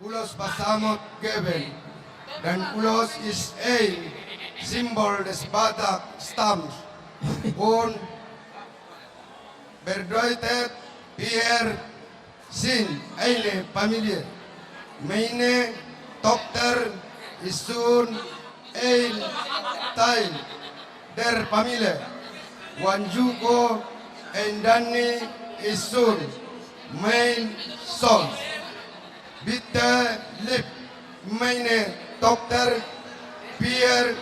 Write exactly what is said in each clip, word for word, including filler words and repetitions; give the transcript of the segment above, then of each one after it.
Ulos pasamot geben dan ulos is ein simbol des Batak stamps un bedeutet Pierre sin eine Familie, meine Tochter ist schon ein Teil der Familie, Wanjuko Endani ist schon mein Sohn. Bitte lieb meine Tochter Pierre,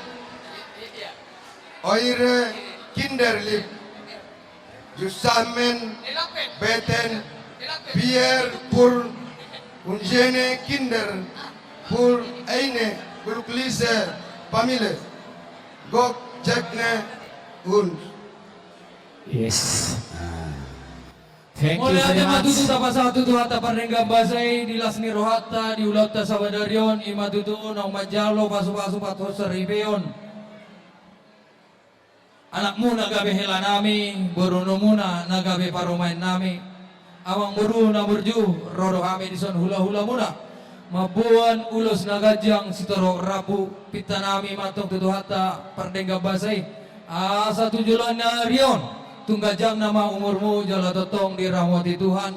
eure Kinder lieb. Zusammen beten wir für unsere Kinder, für eine glückliche Familie. Gott segne uns. Yes. Thank you very much. Mauliate ma tutu, tapasahat tu Tuhanta pardenggan basa i di las ni rohanta di ulaonta sabadari on, i ma tutu naung manjalo pasupasu, pathor saripeon. Anakmuna gabe helanami, borunamuna na gabe parumaennami. Amang boru na burju, ro do hami dison hulahulamuna mamboan ulos na ganjang sitorop rambu. Pintanami ma antong tu Tuhanta pardenggan basa i, asa tu joloan ni ari on tung ganjang nama umurmu jala tongtong diramoti Tuhan.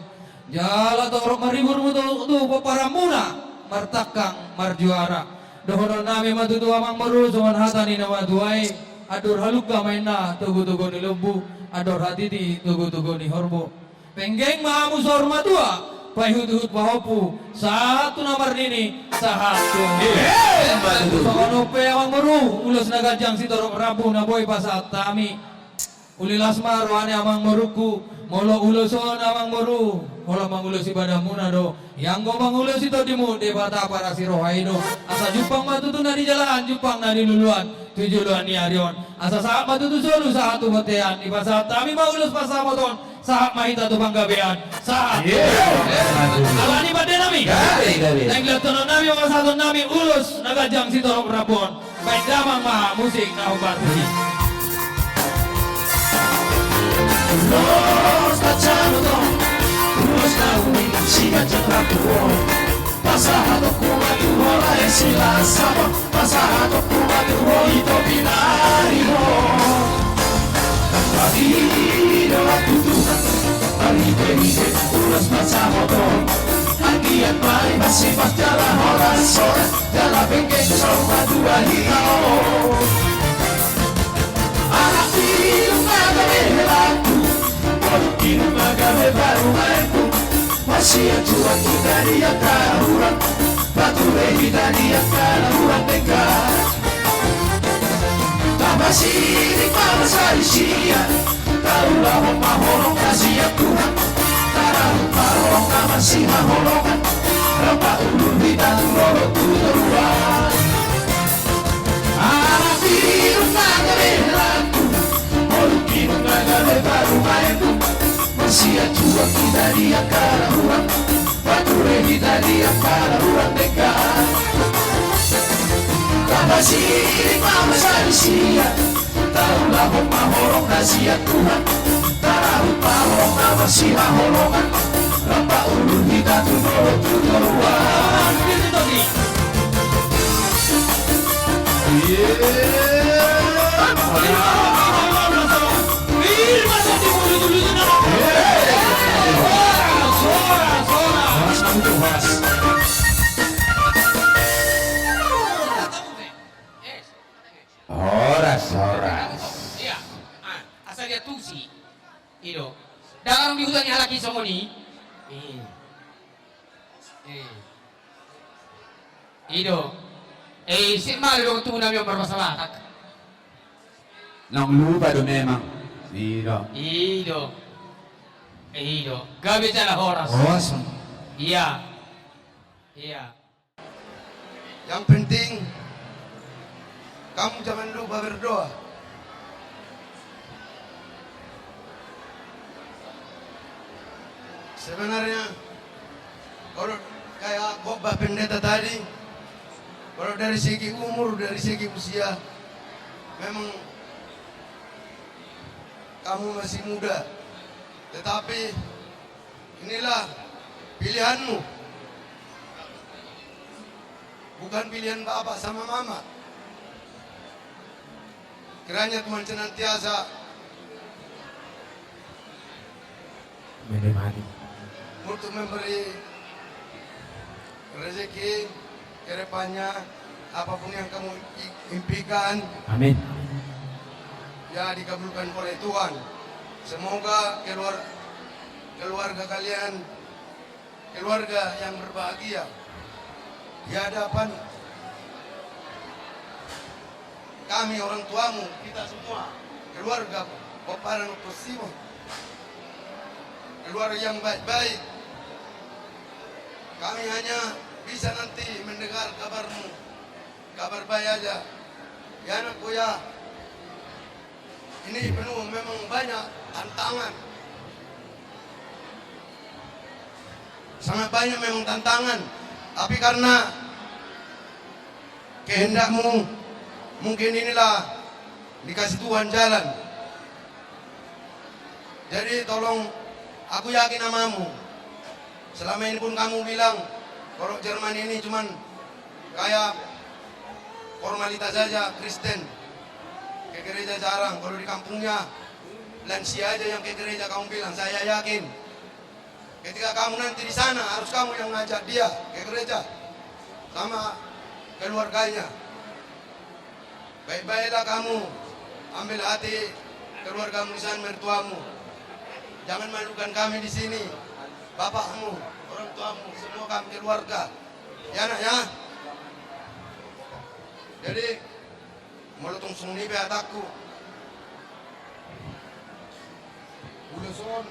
Jala torop maribur ma tutu pomparanmuna martangkang marjuara. Dohononnami ma tutu, Amang boru, songon hata ni na matua i: Andor halumpang ma inna togutogu ni lombu, andor hatiti togutogu ni horbo. Penggeng ma hamu saur matua, paihuthut pahompu, sahat tu na marnini, sahat tu na marnini. Emma tutu. Songon on pe, Amang boru, ulos na ganjang sitorop rambu na boi pasahat hami. Uli las ma roha ni amang borungku. Molo ulos on, Amang boru, holan mangulosi badanmuna do. Ianggo mangulosi tondimu Debata parasi roha i do. Asa jumpang ma tutu na di jalahan, jumpang na di luluan tu joloan ni ari on. Asa sahat ma tutu solu, sahat tu bontean. Dipasahat hami ma ulos pasamot on, sahat ma hita tu panggabean. Sahat. Alani pandenami, gabe, gabe. Naeng dilantunonnami, pasahatonnami ulos na ganjang sitorop rambu on. Baen damang ma musik na hombar tusi. Ulos pasamot on, ulos na uli siganjang rambu on. Pasahatonku ma tu ho lae Silasamon, pasahatonku ma tu ho ito pinaribot. Tapi dohot tu Tuhan, marhitehite ulos pasamot on, anggiat ma i masipat jala horas-horas. Jala penggeng saur matua hita on. Anak inung na gabe helanku, boru inung na gabe parumaenku. Marsianjuan hita di angka na hurang, pature hita di angka na hurang denggan. Tapasirik ma basa ni sian, taulahon ma holong na sian Tuhan. Tarahut ma holong na masihaholongan, rampak ulu hita tu dolok tu toruan. Anak inung na gabe helanku, boru inung na gabe parumaenku. Marsianjuan hita di angka na hurang, pature hita di angka na hurang denggan. Tapasirik ma basa ni sian, taulahon ma holong na sian Tuhan. Tarahut ma holong na masihaholongan, rampak ulu hita tu dolok tu toruan. Horas, horas. Iya. Ah, asa diantusi. I do. Ndang adong di huta ni halak i songon i. Eh. Eh. I do. Eh, sian ma do dongan tubu nami on marbasa Batak? Naung lupa do memang. I do. I do. Eh, i do. Gabe jala horas. Horas. Iya. Iya. Yang penting, kamu jangan lupa berdoa. Sebenarnya, kalau kayak khotbah pendeta tadi, kalau dari segi umur, dari segi usia, memang kamu masih muda. Tetapi, inilah pilihanmu. Bukan pilihan bapak sama mama. Kiranya Tuhan senantiasa menemani. Untuk memberi rezeki ke depannya, apapun yang kamu i-, impikan. Amin. Ya, dikabulkan oleh Tuhan. Semoga keluar-, keluarga kalian keluarga yang berbahagia di hadapan kami, orang tuamu, kita semua, keluarga Pomparan Opposimo, keluarga yang baik-baik. Kami hanya bisa nanti mendengar kabarmu, kabar baik aja. Ya, anakku, ya. Ini penuh memang banyak tantangan. Sangat banyak memang tantangan. Tapi karena kehendakmu, mungkin inilah dikasih Tuhan jalan. Jadi tolong, aku yakin amamu. Selama ini pun kamu bilang, kalau Jerman ini cuman kayak formalitas saja, Kristen. Ke gereja jarang. Kalau di kampungnya, lansia aja yang ke gereja, kamu bilang. Saya yakin, ketika kamu nanti di sana, harus kamu yang ngajak dia ke gereja sama keluarganya. Baik-baiklah kamu, ambil hati keluargamu di sana, mertuamu. Jangan malukan kami di sini, bapakmu, orang tuamu, semua kami keluarga. Ya, Nak, ya. Jadi, molo tung songon i pe hatangku, ulos on,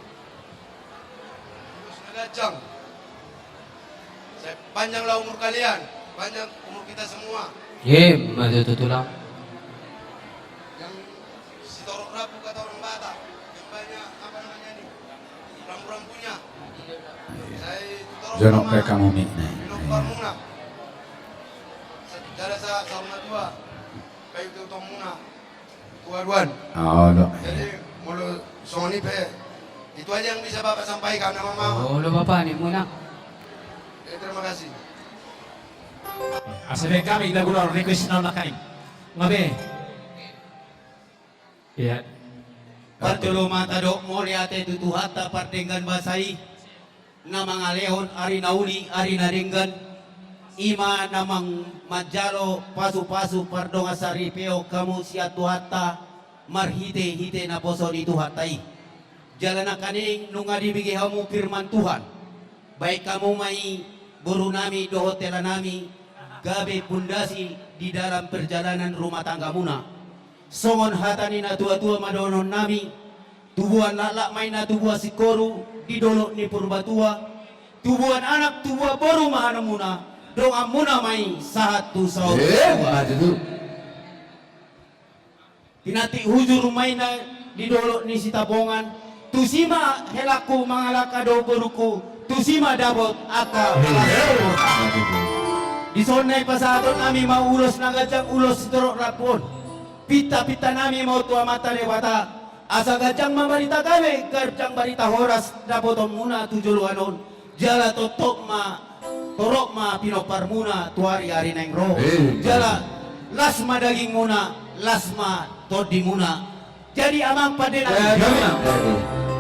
ulos na ganjang. Saya, panjanglah umur kalian, panjang umur kita semua. Ima tutu, Tulang. Yang sitorop rambu, kata orang Batak, yang banyak, apa namanya ini, rambu-rambunya. Saya sitorop jonok sama pe hamu mik na i. Pinompar muna. Jala sa-, saur matua, baik itu tong muna. Tua duan. Olo. Jadi, molo songon i pe, itu aja yang bisa Bapak sampaikan, Amang, Mama. Olo, Bapak, ni muna. Ya, terima kasih. Asa baen hami lagu na request na nangkaning. Nga be. Iya. Parjolo ma tadok mauliate tu Tuhanta pardenggan basa i. Na mangalehon ari na uli, ari na denggan, i ma na mang-, manjalo pasu-pasu pardongan saripeon hamu sian Tuhanta marhite-hite naposo ni Tuhanta i. Jala nangkaning nunga dibege hamu firman Tuhan, baen hamu ma i, boru nami dohot hela nami, gabe pundasi di dalam perjalanan rumah tanggamuna. Songon hata ni na tua-tua ma dohonon nami, tubuan laklak ma i na tubuan singkoru di dolok ni Purbatua, tubuan anak tubuan boru ma hanomuna, donganmuna ma i sahat tu saur matua. Ima tutu. Tinantik hujur ma i na di dolok ni Sitapongan, tusi ma helangku mangalangka dohot borungku, tusi ma dapot angka. Ima tutu. Dison na i pasahaton nami ma ulos na ganjang, ulos sitorop rambu on. Pinta-pinta nami ma on tu Amanta Debata, asa ganjang ma barita gabe, ganjang barita horas dapotonmuna tu joloan on. Jala tongtong ma, torop ma pinomparmuna tu ari-ari naeng ro. Ima. Jala las ma dagingmuna, las ma tondimuna. Jadi, Amang pande nami,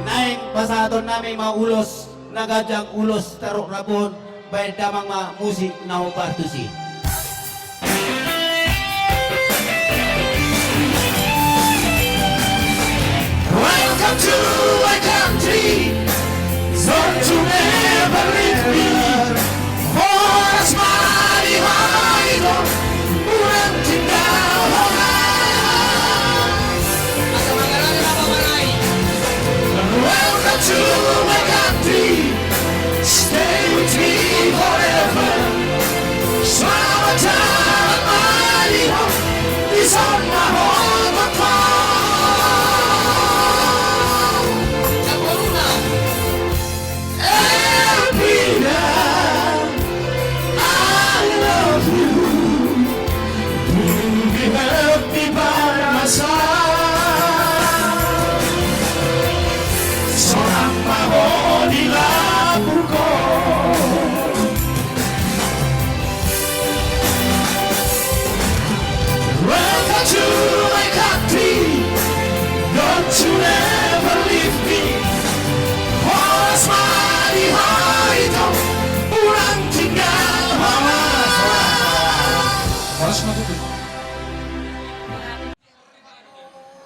naeng pasahaton nami ma ulos na ganjang, ulos sitorop rambu on, baen damang ma musik na hombar tusi. Welcome to my country. Don't you ever leave me. Horas ma di ho, unang tinggalhon ahu. Welcome to my country. Stay with me forever. Selamat datang kembali. Di sana ho.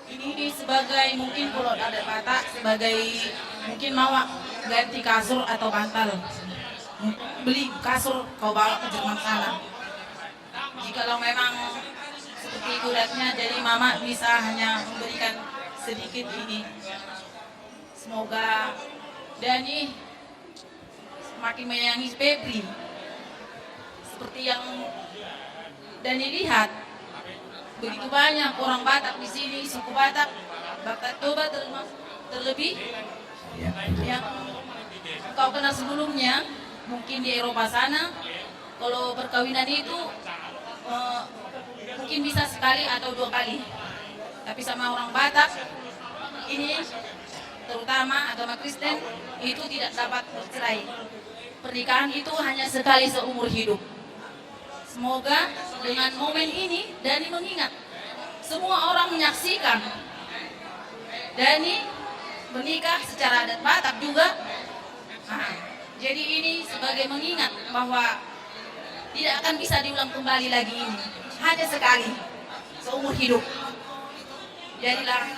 Ini sebagai mungkin, kalau ada Batak, sebagai mungkin mawak ganti kasur atau bantal. Beli kasur, kau bawa ke Jerman sana. Jikalau memang seperti itu adatnya, jadi Mama bisa hanya memberikan sedikit ini. Semoga Dani semakin menyayangi Febri. Seperti yang Dani lihat, begitu banyak orang Batak di sini, suku Batak, Batak Toba terma-, terlebih yang kau kenal sebelumnya, mungkin di Eropa sana, kalau perkawinan itu, eh, mungkin bisa sekali atau dua kali. Tapi sama orang Batak, ini terutama agama Kristen, itu tidak dapat bercerai. Pernikahan itu hanya sekali seumur hidup. Semoga dengan momen ini, Dani mengingat, semua orang menyaksikan Dani menikah secara adat Batak juga. Nah, jadi ini sebagai mengingat bahwa tidak akan bisa diulang kembali lagi ini. Hanya sekali seumur hidup. Jadilah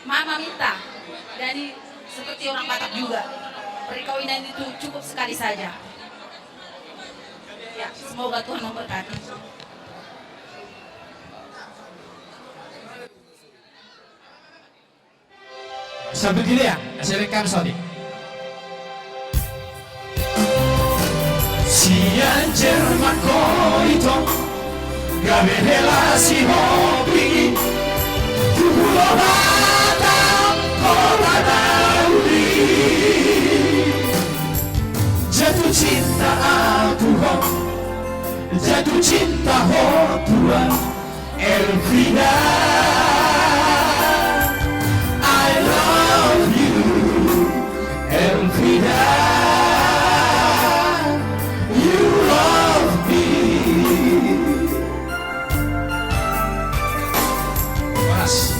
Mama minta, Dani seperti orang Batak juga. Perkawinan itu cukup sekali saja. Ya, semoga Tuhan memberkati. Sambil dilean, asa baen hami saotik. Sian Jerman ho ito, gabe hela sihoping i, tu Pulo Batam, Kota Duri. Jatuh cinta aku ho, jatuh cinta ho tuan. Elfrida, I love you. Elfrida, you love me. Horas.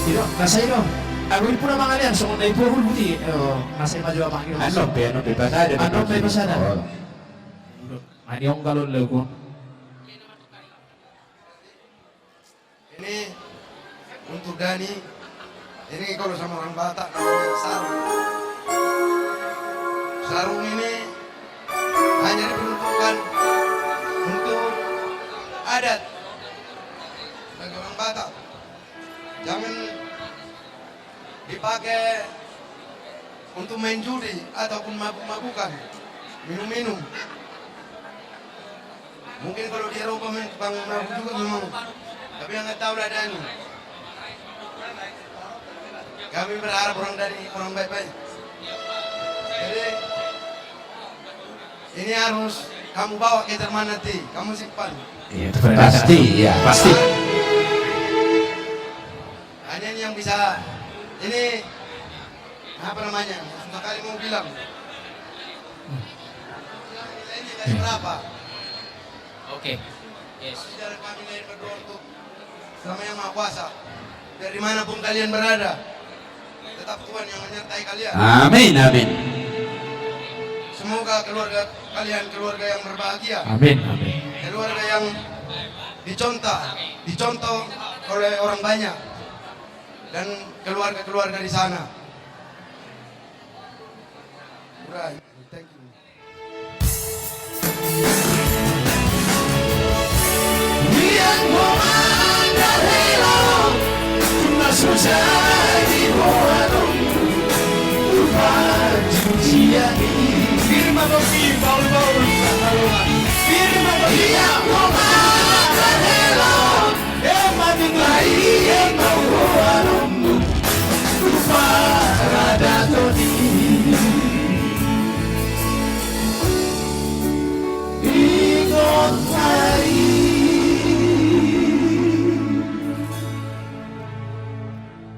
Ido, na sai do. Ago i puna mangalean songon na i pua hulhuti. Io, na sai ma jo amang i. Annon pe, annon pe pasada. Annon pe pasada. Oi. Ani onggalon leukon. Ini untuk Dani. Ini kalau sama orang Batak namanya sarung. Sarung ini hanya diperuntukkan untuk adat bagi orang Batak. Jangan dipakai untuk main judi ataupun mabuk-mabukan, minum-minum. Mungkin kalau di Eropa memang tukang mabuk juga memang. Tapi yang nggak tahu lah Dani. Kami berharap orang dari orang baik-baik. Jadi ini harus kamu bawa ke Jerman nanti, kamu simpan. Iya, pasti, iya, pasti. Hanya ini yang bisa, ini, apa namanya, susah kali mau bilang. Nilainya kasih berapa? Oke. Yes. Tapi dari kami lain berdoa untuk sama Yang Maha Kuasa. Dari mana pun kalian berada, tetap Tuhan yang menyertai kalian. Amin, amin. Semoga keluarga kalian keluarga yang berbahagia. Amin, amin. Keluarga yang dicontoh, dicontoh oleh orang banyak dan keluarga-keluarga di sana. Udah, thank you.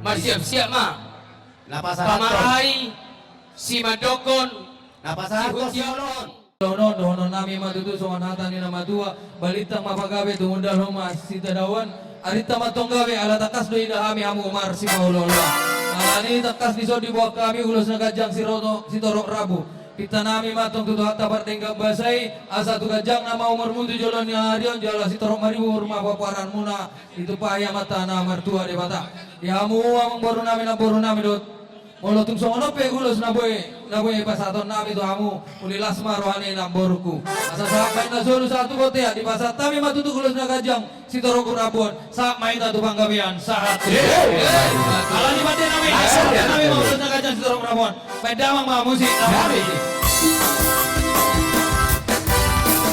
Marsiap-siap ma. Pamarahai, simandokkon, sihuntiaphon. Dohonon, dohonon nami ma tutu songon hata ni na matua, balintang ma pagabe, tumundalhon ma sitadaon, arinta ma antong gabe, ala tangkas do idaon hami hamu marsipaolo-oloan. Alani tangkas dison diboan hami ulos na ganjang sitorop rambu. Hita nami ma tong tu Tuhanta pardenggan basa i, asa tu ganjang nama umurmu tu joloan ni ari on, jala sitorop maribur ma pomparanmuna, ditumpahi Amanta na martua Debata. Di hamu amangboru nami, namboru nami dohot. Molo tung songon on pe ulos na boi, na boi pasahaton nami tu hamu, uli las ma roha ni namboruku. Asa sahat ma inna solu sahat tu bontean, dipasahat hami ma tutu ulos na ganjang, sitorop rambu on, sahat ma hita tu panggabean, sahat tu. Alani bontean nami, sahat nami ma ulos na ganjang sitorop rambu on. Baen damang ma musik na hami.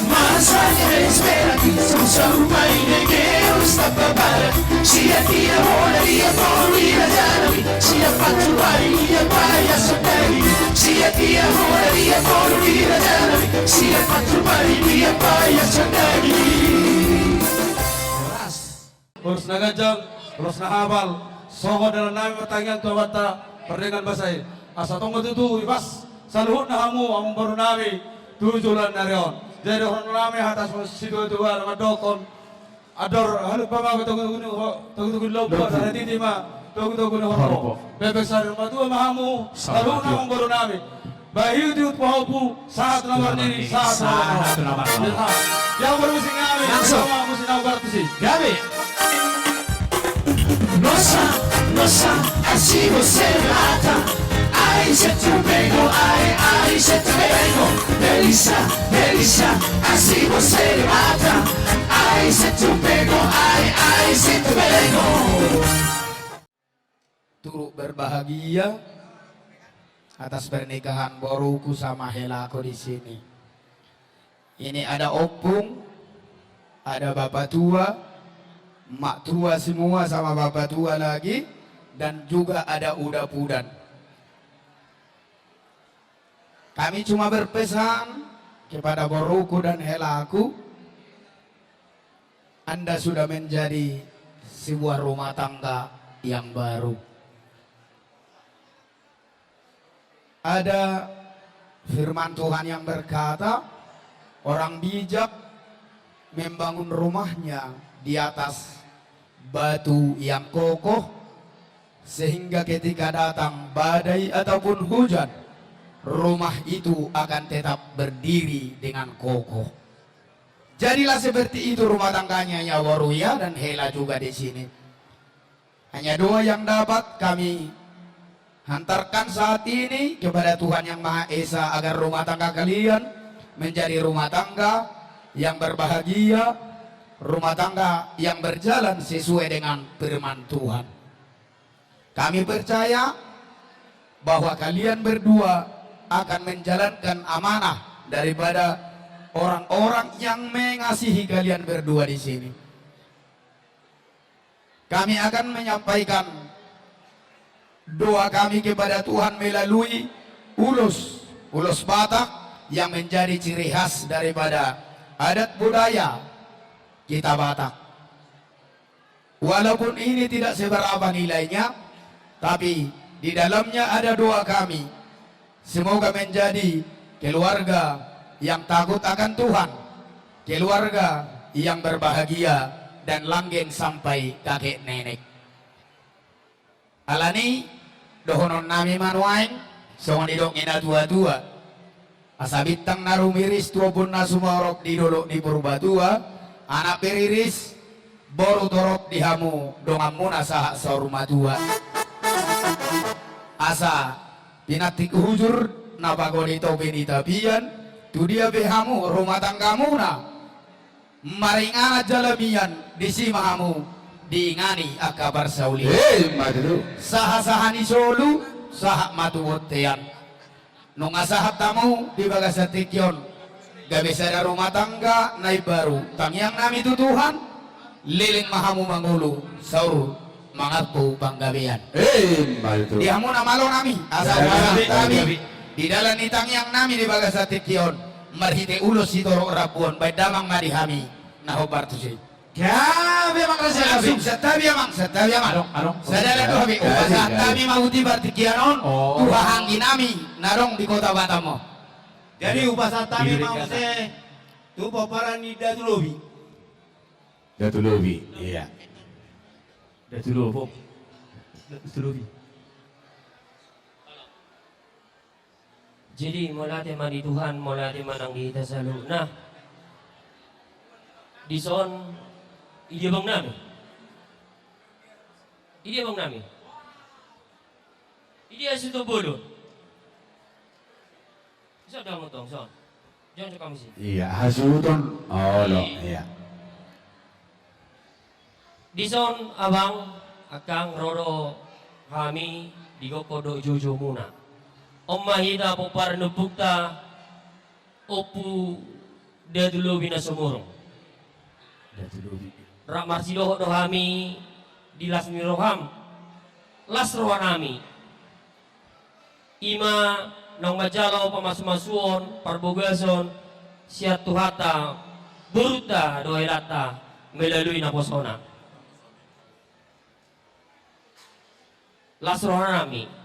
Masa ni Esperanto, saur-saur ma i Egeus tamba barat. Sia tia hona dia tolu di raja nami, sia pansur bari dia paya sondari. Sia tia hona dia tolu di raja nami, sia pansur bari dia paya sondari. Horas. Horas na ganjang, horas na hapal, songon dalan nami ma tangiang tu Amanta pardenggan basa i. Asa tong ma tutu ipas saluhutna hamu amangboru nami tu joloan ni ari on. Jadi dohonon nami hata situa-tua na mandokkon: Andor halumpang ma togu-togu ni ho-, togu-togu ni lombu, andor hatiti ma togu-togu ni horbo. Bebek sari matua ma hamu saluhutna amangboru nami. Bahen ihut-ihut pahompu, sahat tu na marnini, sahat tu na marnono. Sahat tu na marnono. Dia, dia bermusik nami, langsung. Sama musik nami berarti sih. Gabe. Nosa, nosa, asi bose mata. Ai setu bego, ai, ai setu bego. Belisa, belisa, asi bose mata. Ai setu bego, ai, ai setu bego. Turut berbahagia atas pernikahan boruku sama helaku di sini. Ini ada ompung, ada bapak tua, mak tua semua sama bapak tua lagi, dan juga ada uda pudan. Kami cuma berpesan kepada boruku dan helaku, Anda sudah menjadi sebuah rumah tangga yang baru. Ada firman Tuhan yang berkata, orang bijak membangun rumahnya di atas batu yang kokoh, sehingga ketika datang badai ataupun hujan, rumah itu akan tetap berdiri dengan kokoh. Jadilah seperti itu rumah tangganya, ya, boru, ya, dan hela juga di sini. Hanya doa yang dapat kami hantarkan saat ini kepada Tuhan Yang Maha Esa, agar rumah tangga kalian menjadi rumah tangga yang berbahagia, rumah tangga yang berjalan sesuai dengan firman Tuhan. Kami percaya bahwa kalian berdua akan menjalankan amanah daripada orang-orang yang mengasihi kalian berdua di sini. Kami akan menyampaikan doa kami kepada Tuhan melalui ulos, ulos Batak yang menjadi ciri khas daripada adat budaya kita Batak. Walaupun ini tidak seberapa nilainya, tapi di dalamnya ada doa kami. Semoga menjadi keluarga yang takut akan Tuhan, keluarga yang berbahagia dan langgeng sampai kakek nenek. Alani, dohonon nami ma nuaeng, songon nidok ni na tua-tua. Asa bintang na rumiris tu ombun na sumorop di dolok ni Purbatua, anak pe riris, boru torop di hamu donganmuna sahat saur matua. Asa pinantik hujur na pagoni topi ni tapian, tu dia pe hamu rumah tanggamuna maringanan jala mian, disi ma hamu diingani angka parsaulian. Eh, ima tutu. Sahat-sahat ni solu, sahat ma tu bontean. Nunga sahat hamu di bagasan tingki on, gabe sada rumah tangga na imbaru. Tangiang nami tu Tuhan, leleng ma hamu mangolu, saur mangampu panggabean. Eh, ima tutu. Di hamu na malo nami, asa upasahat hami di dalan ni tangiang nami di bagasan tingki on, marhite ulos sitorop rambu on, baen damang ma di hami na hombar tusi. Gabe, Amang Raja, gabe. Langsung, santabi, Amang, santabi, Amang. Adong, adong. Sada, adong, adong, gabe. Upasahat hami ma uti partingkian on tu hahaanggi nami na adong di Kota Batam on. Jadi, upasahat hami ma muse tu pomparan ni Datu Lobi. Datu Lobi, iya. Datu Lobi. Datu Lobi. Jadi mauliate ma di Tuhan, mauliate ma nang di hita saluhutna. Dison, i dia abang nami? I dia abang nami? I dia hasuhuton bolon? Dison do hamu tong, son. Jong jong hamu si. Iya, hasuhuton. Olo, iya. Dison abang, angkang, ro do hami di gokhon dohot joujoumuna. On ma hita pomparan ni ompunta, Ompu Datu Lobi na sumurung. Datu Lobi. Rap marsidohot do hami di las ni roham, las roha nami. I ma naung manjalo pamasumasuon, parbagason sian Tuhanta, borunta dohot helanta melalui naposona. Las roha nami.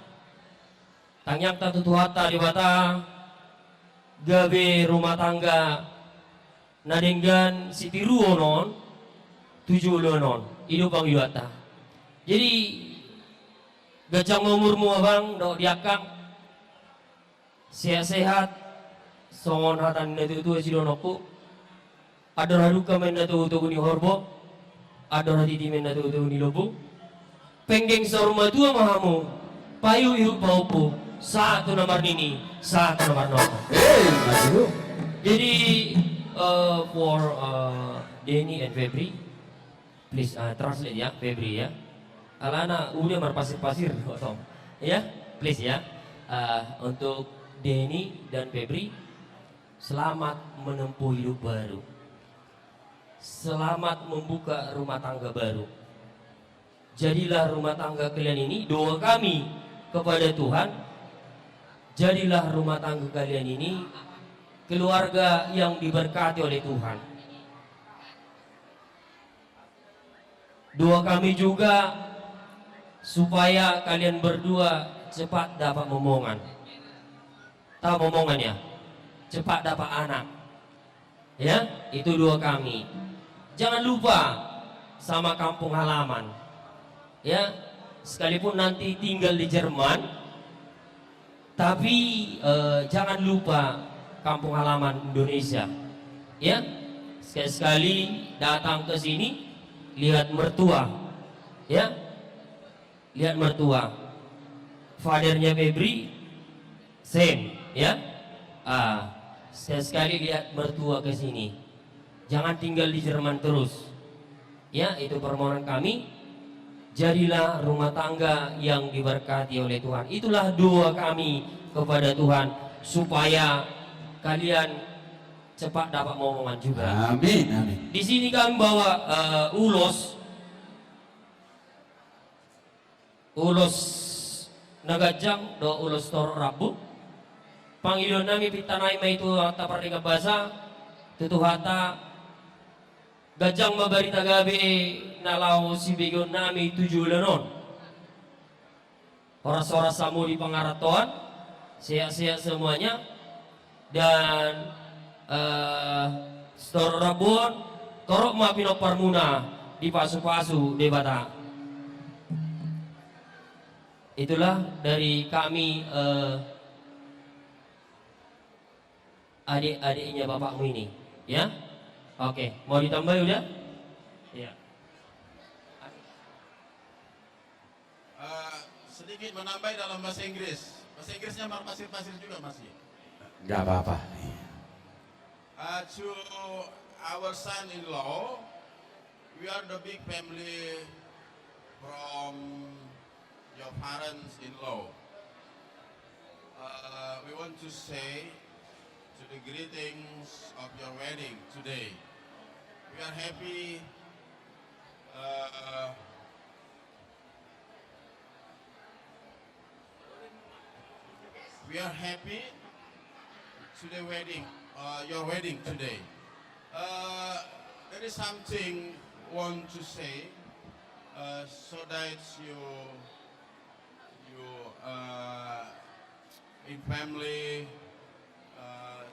Tangiangta tu Tuhanta Debata, gabe rumah tangga na denggan sitiruon on tu joloan on. I do pangidoanta. Jadi, ganjang ma umurmu abang dohot di angkang. Sehat-sehat, songon hata ni natuatua sidohononku. Andor hadungka ma inna togutogu ni horbo, andor hatiti ma inna togutogu ni lombu. Penggeng saur matua ma hamu, paihutihut pahompu, sahat tu na marnini, sahat tu na marnono. Hei, maju. Jadi, eh, for, eh, Denny and Febri, please, eh, translate ya, Febri ya. Alana udah marpasir-pasir, tong. Ya, please ya. Eh, untuk Denny dan Febri, selamat menempuh hidup baru. Selamat membuka rumah tangga baru. Jadilah rumah tangga kalian ini, doa kami kepada Tuhan, jadilah rumah tangga kalian ini keluarga yang diberkati oleh Tuhan. Doa kami juga supaya kalian berdua cepat dapat momongan. Tahu momongan ya? Cepat dapat anak. Ya, itu doa kami. Jangan lupa sama kampung halaman. Ya, sekalipun nanti tinggal di Jerman, tapi, eh, jangan lupa kampung halaman Indonesia. Ya, sekali-sekali datang ke sini, lihat mertua. Ya, lihat mertua. Fathernya Febri, same, ya. Ah, sekali-sekali lihat mertua ke sini. Jangan tinggal di Jerman terus. Ya, itu permohonan kami. Jadilah rumah tangga yang diberkati oleh Tuhan. Itulah doa kami kepada Tuhan supaya kalian cepat dapat momongan juga. Amin, amin. Di sini kami bawa, eh, ulos. Ulos na ganjang dohot ulos torop rambu. Pangidoan nami pinta nai ma i tu Amanta Pardenggan Basa, tu Tuhanta, ganjang ma barita gabe na laho sibegeon nami tu joloan on. Horas-horas hamu di pangarantoan, sehat-sehat semuanya. Dan, eh, sitorop rambu on, torop ma pinomparmuna dipasupasu Debata. Itulah dari kami, eh, adik-adiknya bapakmu ini, ya. Oke, mau ditambahi udah? Iya. Eh, sedikit menambahi dalam bahasa Inggris. Bahasa Inggrisnya marpasir-pasir juga masih. Nggak apa-apa. Uh, to our son-in-law, we are the big family from your parents-in-law. Uh, we want to say to the greetings of your wedding today. We are happy, uh, We are happy to the wedding, uh, your wedding today. Uh, there is something want to say, uh, so that you, you, uh, in family, uh,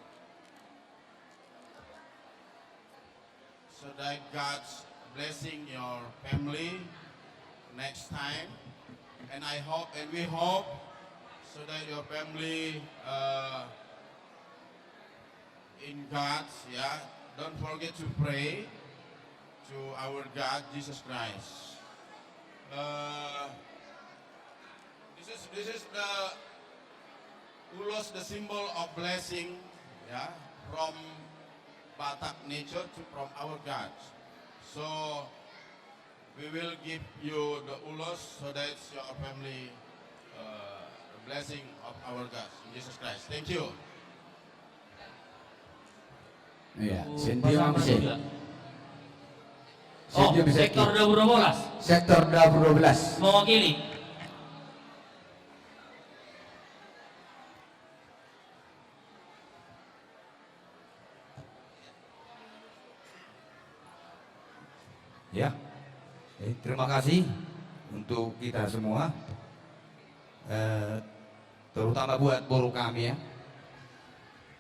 so that God's blessing your family next time. And I hope, and we hope So that your family, uh, in God, yeah, don't forget to pray to our God, Jesus Christ. Uh, this is, this is the ulos, the symbol of blessing, yeah, from Batak nature to, from our God. So, we will give you the ulos so that your family, uh, blessing of our God, Jesus Christ. Thank you. Iya, senti, Bang, senti. Oh, sektor dapur dua belas. Sektor dapur dua belas. Mewakili. Ya. Eh, terima kasih untuk kita semua. Eh, terutama buat boru kami, ya,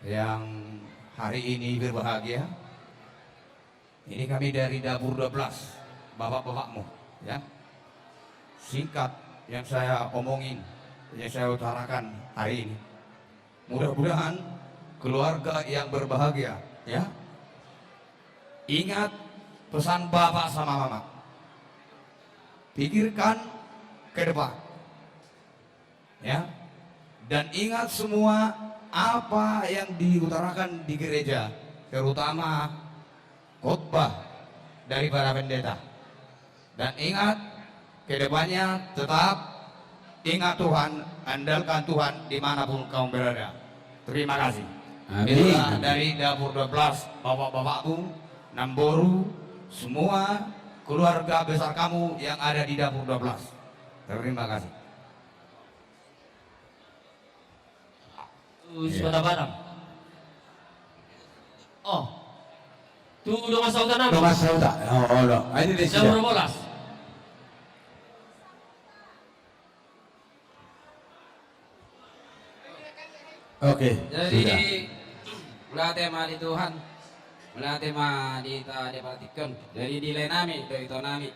yang hari ini berbahagia. Ini kami dari dapur dua belas, bapak-bapakmu, ya. Singkat yang saya omongin, yang saya utarakan hari ini. Mudah-mudahan keluarga yang berbahagia, ya. Ingat pesan bapak sama mama. Pikirkan ke depan. Ya. Dan ingat semua apa yang diutarakan di gereja, terutama khotbah dari para pendeta. Dan ingat, ke depannya tetap ingat Tuhan, andalkan Tuhan dimanapun kamu berada. Terima kasih. Amin. Itulah dari dapur dua belas, bapak-bapakku, namboru, semua keluarga besar kamu yang ada di dapur dua belas. Terima kasih. Tu Sibata Padang. Oh. Tu dongan sahuta nami. Dongan sahuta. Oh, oh, no. Ini dapur dua belas. Oke, jadi, sudah. Mauliate ma di Tuhan. Mauliate ma di hita di partingkian. Jadi di lae nami, dohot ito nami.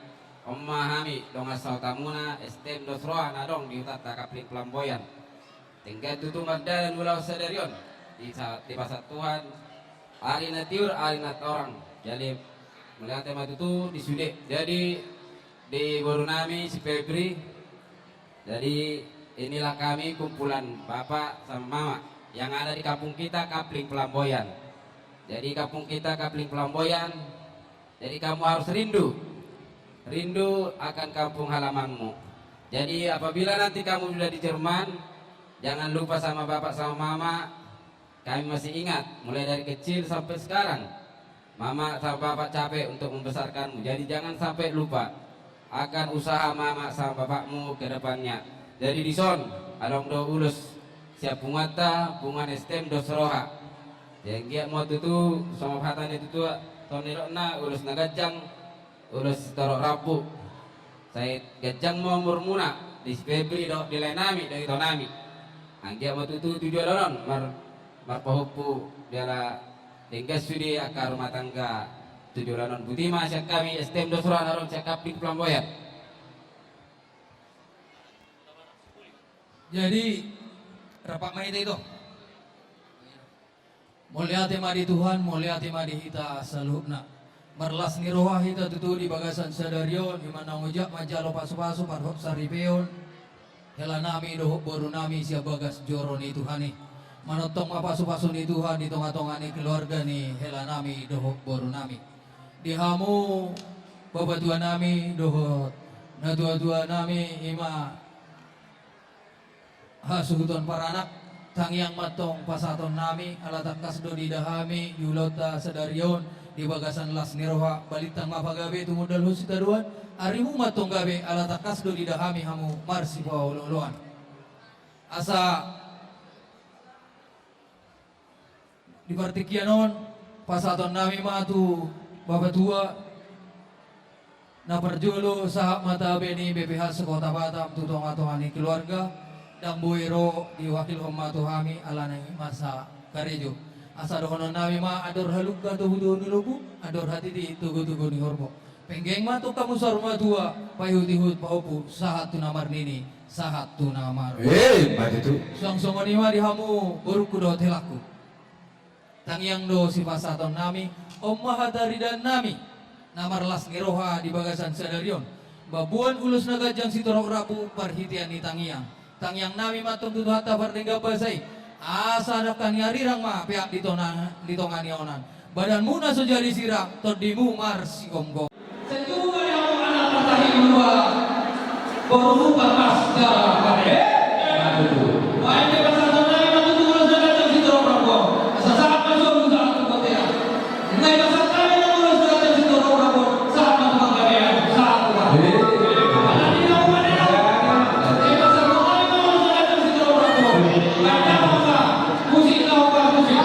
On ma hami dongan sahutamuna, S T M dos roha na adong di hutanta Kapling Pelamboyan. Denggan tutu mardalan ulaon sadari on. Di sa-, dipasahat Tuhan ari na tiur, ari na torang. Jadi mauliate ma tutu di sude. Jadi di boru nami si Febri. Jadi inilah kami kumpulan bapak sama mama yang ada di kampung kita, Kapling Pelamboyan. Jadi kampung kita Kapling Pelamboyan. Jadi kamu harus rindu, rindu akan kampung halamanmu. Jadi apabila nanti kamu sudah di Jerman, jangan lupa sama bapak sama mama. Kami masih ingat, mulai dari kecil sampai sekarang, mama sama bapak capek untuk membesarkanmu. Jadi jangan sampai lupa akan usaha mama sama bapakmu ke depannya. Jadi dison, adong do ulos sian punguanta, punguan S T M dos roha. Jadi anggiat ma tutu, songon hata ni tutu, songon nidokna, ulos na ganjang, ulos torop rambu. Sai ganjang ma umurmuna, di si Febri dohot di lae nami, dohot ito nami. Anggiat ma tutu tu joloan on, mar-, marpahompu jala denggan sude angka rumah tangga tu joloan on. Botima sian hami S T M dos roha na adong sian Kapling Pelamboyan. Jadi, rap ma hita ito. Mauliate ma di Tuhan, mauliate ma di hita saluhutna. Marlas ni roha hita tutu di bagasan sadari on, ima naung ojak manjalo pasupasu, parhot saripeon hela nami dohot boru nami sian bagas joro ni Tuhan i. Manongtong ma pasupasu ni Tuhan di tongatonga ni keluarga ni hela nami dohot boru nami. Di hamu bapatua nami dohot natuatua nami, ima hasuhuton paranak, tangiang ma antong pasahaton nami, ala tangkas do diida hami di ulaonta sadari on, di bagasan las ni roha, balintang ma pagabe tumundalhon sitadoan, arimu ma antong gabe, ala tangkas do diida hami hamu marsipaolooloan. Asa di partingkian on, pasahaton nami ma tu bapatua, na parjolo sahat ma tabe ni B P H se-Kota Batam tu tongatonga ni keluarga, ndang boi ro, diwakilhon ma tu hami, alana i masa karejo. Asa dohonon nami ma, andor halumpang togutogu ni lombu, andor hatiti togutogu ni horbo. Penggeng ma antong hamu saur matua, paihutihut pahompu, sahat tu na marnini. Sahat tu na maru. Eh, mati tu. Suang songon i ma di hamu borungku dohot helangku. Tangiang do sipasahatonnami, on ma hataridannami na marlas ni roha di bagasan sadari on. Mamboan ulos na ganjang sitorop rambu marhitean ni tangiang. Tangiangnami ma antong tu Tuhanta pardenggan basa i, asa dangka ni arirang ma peak di tona-, di tonga ni onan. Badanmuna so jadi sirang, tondimu marsigomgom. Setuju ma di hamu anak partahi dua, boru Parmas jala pade. Baen do pasahatonnami ma tutu ulos na ganjang sitorop rambu on. Asa sahat ma solu sahat tu bontean. Nunga dipasahat hami ma ulos na ganjang sitorop rambu on. Sahat ma tu panggabean, sahat tu panggabean. Alani na upa nena. Dipasahat hami ma ulos na ganjang sitorop rambu on. Baen damang ma. Musik na upa musik.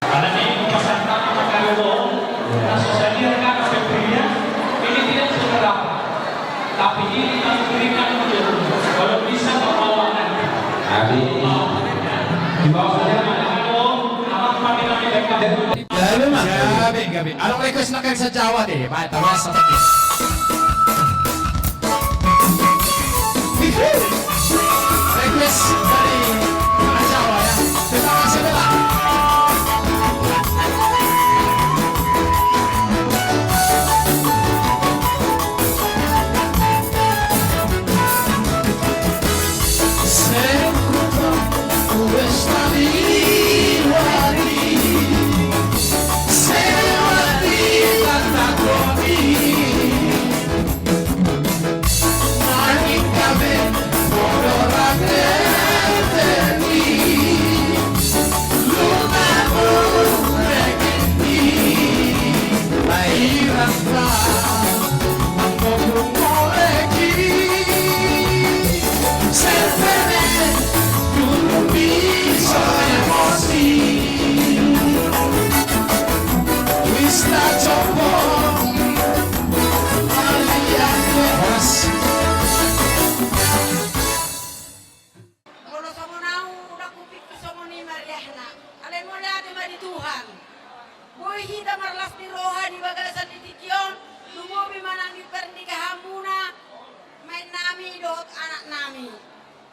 Karena ini pesan kami kepada Wong, nah, susah dia kan, Febria, ini tidak seberapa. Tapi ini kami berikan untuk kalau bisa bawa nanti. Amin. Di bawah saja, Wong, amat kami kami dekat. Gabe, gabe. Adong request na kan sa-Jawa deh, baik, terus. Request dari Jawa ya. Terima kasih banyak.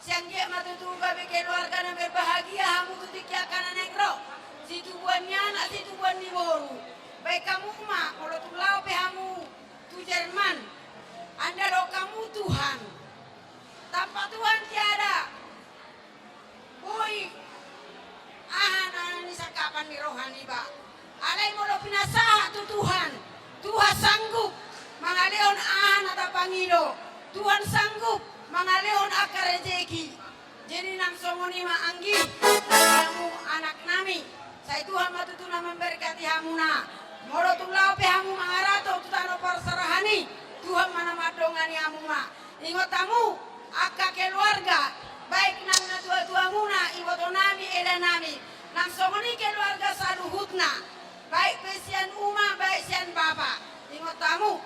Sai anggiat ma tutu gabe keluarga na berbahagia hamu tu tingki angka na naeng ro, situbuan ni anak, situbuan ni boru. Baen hamu ma, molo tung laho pe hamu tu Jerman, andalhon hamu Tuhan. Tanpa Tuhan tiada boi aha na nisangkapan ni roha niba. Alai molo pinasahat tu Tuhan, Tuhan sanggup mangalehon aha na tapangido, Tuhan sanggup mangalehon angka rejeki. Jadi nang songon i ma anggi, hamu anak nami, sai Tuhan ma tutu na memberkati hamuna. Molo tung laho pe hamu mangarato tu tano parserahan i, Tuhan ma na mandongani hamuna. Ingot hamu, angka keluarga, baik nang natuatuamuna, ibotonami, edanami, nang songon i keluarga saluhutna, baik pe sian uma, baik sian bapa. Ingot hamu,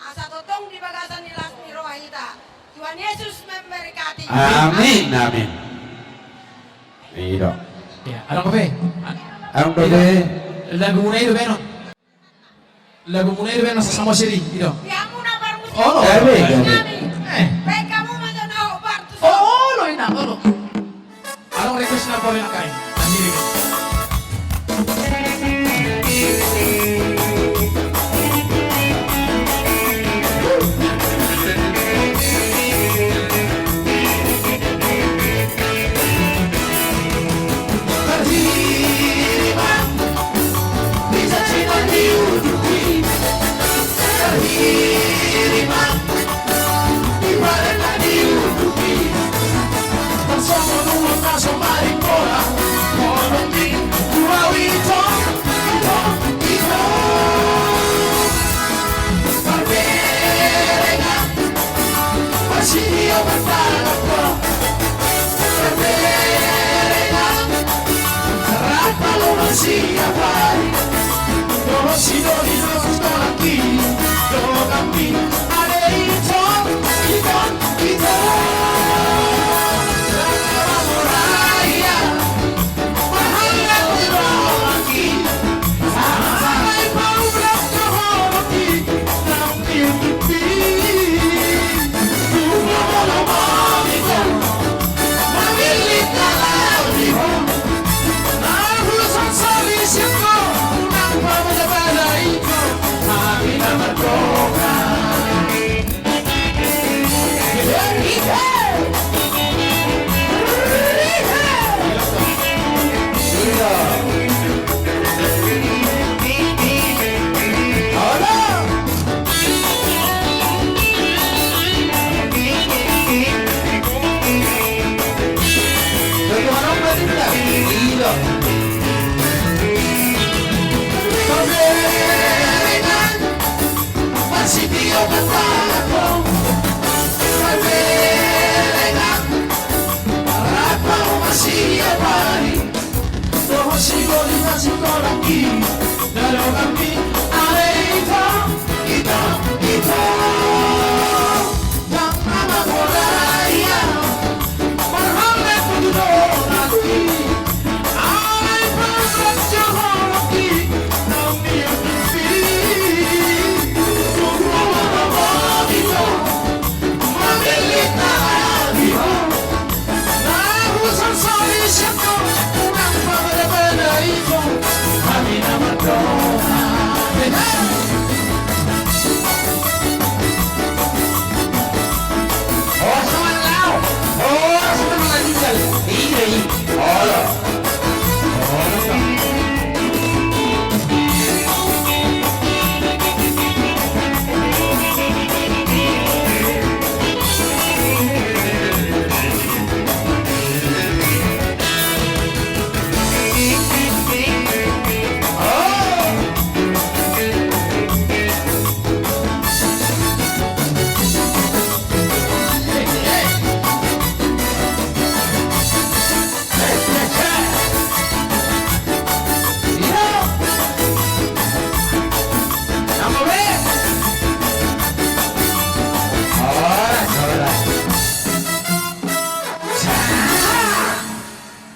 asa tongtong di bagasan ni las ni roha hita. Tuhan Yesus memberkati. Amin, amin. I do. Ya, adong dope. Adong dope. Lagu muna i do baenon. Lagu muna i do baenon, sasamo seri, i do. Olo. Gabe, gabe. Eh. Baen hamu ma jo na hombar tu son. Olo, inang, olo. Adong request na paling akai. Andiri.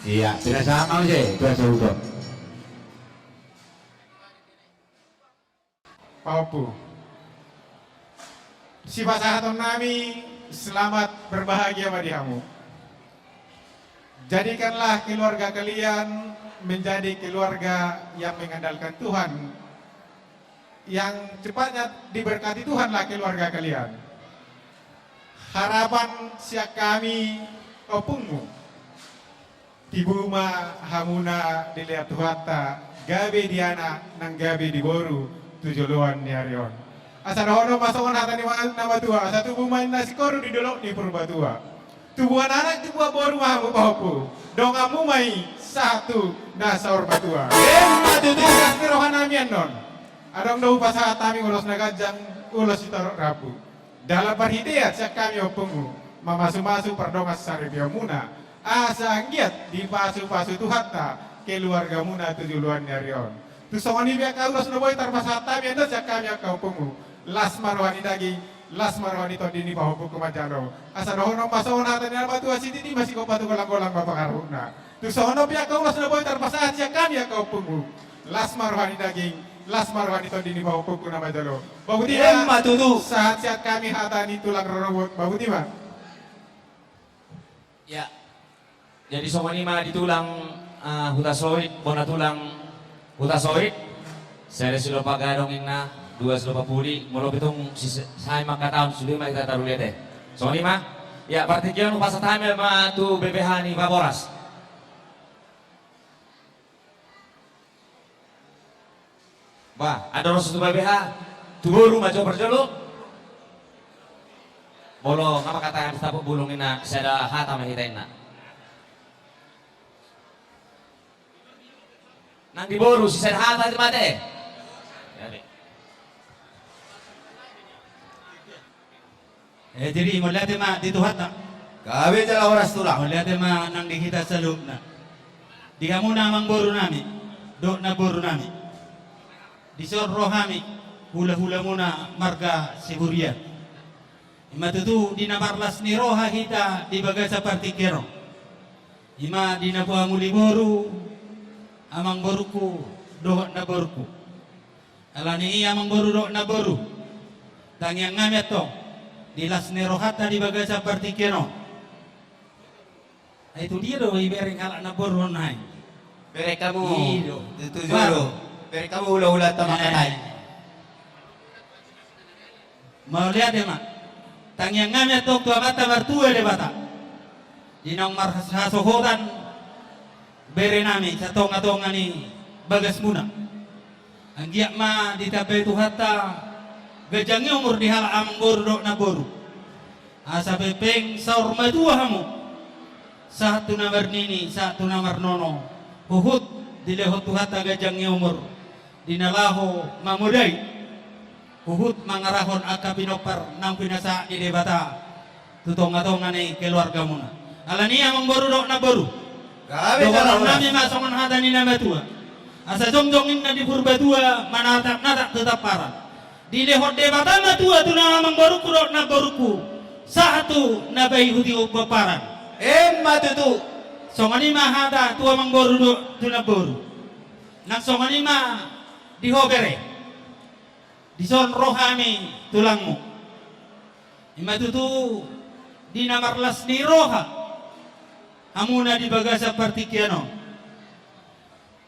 Iya, sudah sama aja, itu aja udah. Pahompu. Sipasahaton nami, selamat berbahagia ma di hamu. Jadikanlah keluarga kalian menjadi keluarga yang mengandalkan Tuhan, yang cepatnya diberkati Tuhanlah keluarga kalian. Harapan sian hami ompungmu. Tibu ma hamuna dilehon Tuhanta, gabe di anak nang gabe di boru tu joloan ni ari on. Asa dohonon ma songon hata ni ma-, na matua, asa tubu ma inna singkoru di dolok ni Purbatua. Tubuan anak tubuan boru ma hamu pahompu. Donganmu ma i sahat tu na saur matua. Emma tutu. Di las ni roha nami annon, adong do hupasahat hami ulos na ganjang, ulos sitorop rambu. Dalan parhitean sian hami ompungmu, mamasumasu pardongan saripeonmuna, asa anggiat dipasupasu Tuhanta keluargamuna tu joloan ni ari on. Tung songon i pe angka ulos na boi tarpasahat hami annon sian hami angka ompungmu. Las ma roha ni daging, las ma roha ni tondi ni pahompungku manjalo. Asa dohonon ma songon hata ni na matua, sititi ma sigompa tu golanggolang ma pangarahutna. Tung songon on pe angka ulos na boi tarpasahat sian hami angka ompungmu. Las ma roha ni daging, las ma roha ni tondi ni pahompungku na manjalo. Bahuti ma. Emma tutu. Sahat sian hami hata ni tulang rorobot, bahuti ma. Ya. Jadi songon i ma di tulang, eh, Hutasoit, bona tulang Hutasoit. Sada silopa gadong inna, dua silopa pudi, molo pe tung si-, sai mangkatahon sude ma hita taruliate. Songon i ma. Ya, partingkian hupasahat hami ma tu B P H ni Vaporas. Bah, andor ro tu B P H, tu boru ma jo parjolo. Molo nga mangkatai habis tapuk bulung inna, sada hata ma hita inna. Nang di boru, sisada hata di mate. Jadi. Eh, jadi mauliate ma di Tuhanta. Gabe jala horas tulang. Mauliate ma nang di hita saluhutna. Di hamuna amangboru nami, dohot namboru nami. Dison ro hami, hulahulamuna marga Siburian. I ma tutu di na marlas ni roha hita di bagasan partingkian on. I ma di na pauli boru, amangborungku, dohot namborungku. Alani i amangboru dohot namboru, tangiang hami antong di las ni rohanta di bagasan partingkian on. Ai tu dia do ibereng halak namboru on nai? Bereng hamu. I do. Tutu jolo. Bereng hamu hulahulanta mangkatai. Mauliate ma. Tangiang hami antong tu Amanta Martua Debata, di naung marhasohotan bere nami satongatonga ni bagasmuna. Anggiat ma ditambai Tuhanta ganjang ni umur di halak amangboru dohot namboru, asa pengpeng saur matua hamu sahat tu na marnini, sahat tu na marnono, huhut dilehon Tuhanta ganjang ni umur di na laho mamodai, huhut mangarahon angka pinompar naung pinasahat ni Debata tu tongatonga ni keluargamuna. Alani i amangboru dohot namboru, dohonon nami ma songon hata ni na matua: Asa jongjong inna di Purbatua, manatapnatap tu tamparan. Dilehon Debata matua tu na amangborungku dohot namborungku sahat tu na paihutihut pomparan. Emma tutu. Songon i ma hata tu amangboru dohot tu namboru. Nang songon i ma di ho bere. Dison ro hami tulangmu. I ma tutu di na marlas ni roha hamuna di bagasan partingkian on.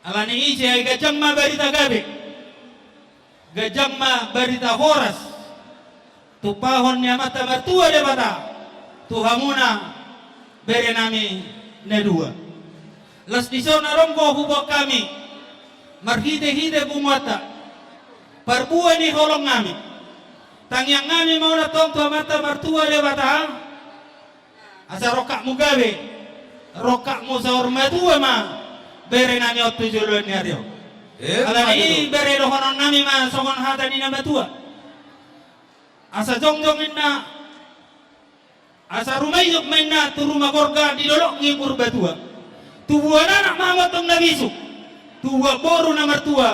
Alani i sai ganjang ma barita gabe, ganjang ma barita horas tumpahon ni Amanta Martua Debata tu hamuna bere nami na dua. Las dison adong do huboan hami marhitehite punguanta, parbue ni holong nami. Tangiang nami ma on antong tu Amanta Martua Debata, asa rongkapmu gabe, rongkapmu saur matua ma bere nami on tu joloan ni ari on. Alani i bere, dohonon nami ma songon hata ni na matua: Asa jongjong inna, asa rumaijop ma inna tu ruma gorga di dolok ni Purbatua. Tubuan anak ma hamu antong na bisuk, tubuan boru na martua,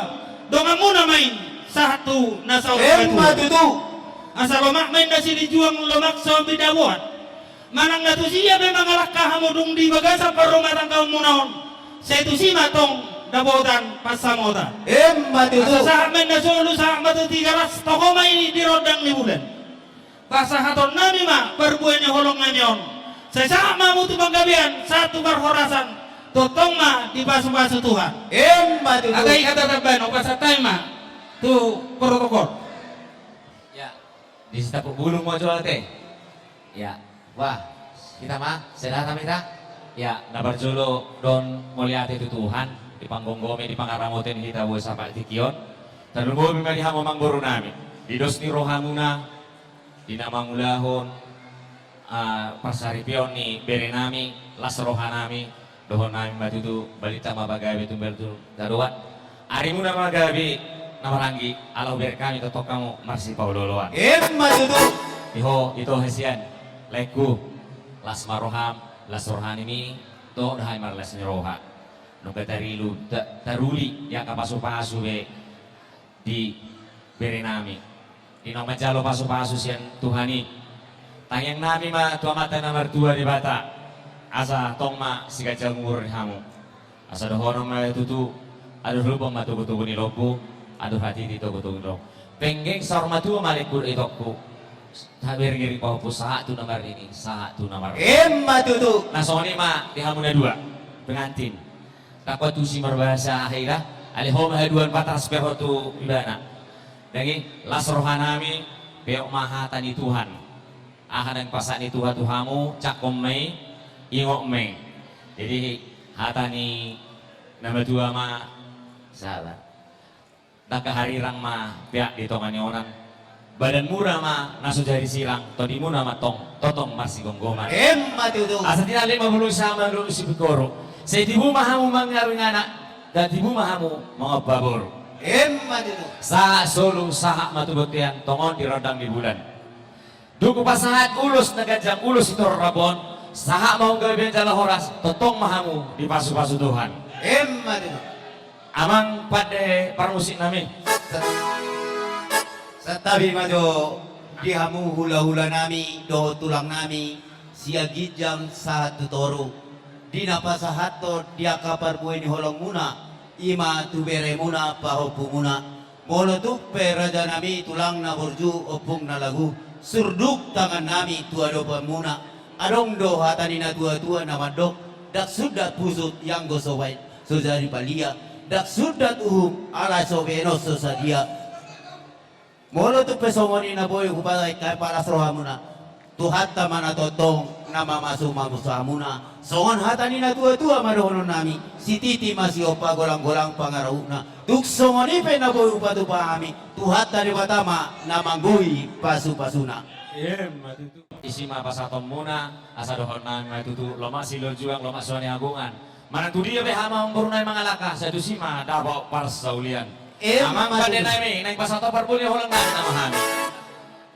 donganmuna ma i sahat tu na saur matua. Emma tutu. Asa lomak ma inna silinjuang, lomak so binaboan. Manang na tusi pe mangalangka hamu dung di bagasan parrumatanggaonmuna on, sai tusi ma antong dapotan pansamotan. Emma tutu. Asa sahat ma inna solu, sahat ma tu Tigaras, toho ma i di rondang ni bulan. Pasahaton nami ma parbue ni holong nami on Sai sahat ma hamu tu panggabean, sahat tu parhorasan, tongtong ma dipasupasu Tuhan. Emma tutu. Agai hata tambahan, hupasahat hami ma tu protokol. Ya. Di sitapuk bulung ma jolo ate. Ya. Wah, hita ma, sai dapot hita. Ya, na parjolo dohonon mauliate tu Tuhan, dipanggomgomi, dipangaramoti hita boi sahat tingki on. Tarlumobi ma di hamu amangboru nami, di dos ni rohamuna, di na mangulahon, ah, parsaripeon ni bere nami, las roha nami, dohonon nami ma tutu, balintang ma pagabe tumbar tu tadoan. Arimuna ma gabe na maranggi, ala hubereng hami tongtong hamu marsipaolooloan. Emma tutu. Iho, ito hasian, laengku, las ma roham, las roha nami, dohot hami ma las ni roha. Nunga tarilu, ta-, taruli, di angka pasupasu be di bere nami. Di naung manjalo pasupasu sian Tuhan i. Tangiang nami ma tu Amanta na martua Debata. Asa tong ma siganjang umur ni hamu. Asa dohonon ma tutu, adur lubang ma togutogu ni lombu, adur hatiti togutogu ni lombu. Penggeng saur matua ma laengku dohot itongku. Taberengbereng pahompu sahat tu na marnini, sahat tu na marnono. Emma tutu. Na songon i ma di hamu na dua pengantin. Dang huantusi marbahasa aha ida, alai ho ma haduan patar sperho tu ibana. Dang i, las roha nami, peop ma hata ni Tuhan. Aha naeng pasahat ni Tuhan tu hamu, jangkon ma i, ingot ma i. Jadi, hata ni na matua ma, sabar. Dang harirang ma peak di tonga ni onan. Badanmuna ma na so jadi sirang, tondimuna ma tong, tongtong marsigomgoman. Emma tutu. Asa tinallik ma bulung sahat ma lolo sipingkoru. Sai tibu ma hamu mangawingan anak, dan tibu ma hamu mangompa boru. Emma tutu. Sahat solu, sahat ma tu bontean, tongon di rondang ni bulan. Dung hupasahat ulos na ganjang, ulos sitorop on, sahat ma hamu gabe jala horas, tongtong ma hamu dipasupasu Tuhan. Emma tutu. Amang pande parmusik nami. Sa-, santabi ma jo di hamu hulahula nami dohot tulang nami, sian ginjang sahat tu toru. Di na pasahathon di angka parbue ni holongmuna, i ma tu beremuna pahompumuna. Molo tung pe raja nami tulang na burju, ompung na lagu, surduk tangan nami tu adopanmuna. Adong do hata ni na tuatua na mandok, dang sundat pusuk ianggo so baen so jadi palia, dang sundat uhum ala so baenon so sadia. Molo tung pe songon i na boi hupasahat hami, palas rohamuna. Tuhanta ma na tongtong na mamasumasu hamuna. Songon hata ni na tuatua ma dohonon nami, sititi ma siompa, golanggolang pangarahutna. Tung songon i pe na boi hupatupa hami, Tuhanta Debata ma na manggohi pasupasuna. Emma tutu. Disi ma pasahatonmuna, asa dohonon nami ma tutu, lomak silojuang, lomak sihagogoan. Manang tu dia pe hamu amangboru nami mangalangka, sai tusi ma dapot parsaulian. Emma tutu. Amang pande nami, naeng pasahat parbue ni holong nami, nama hami.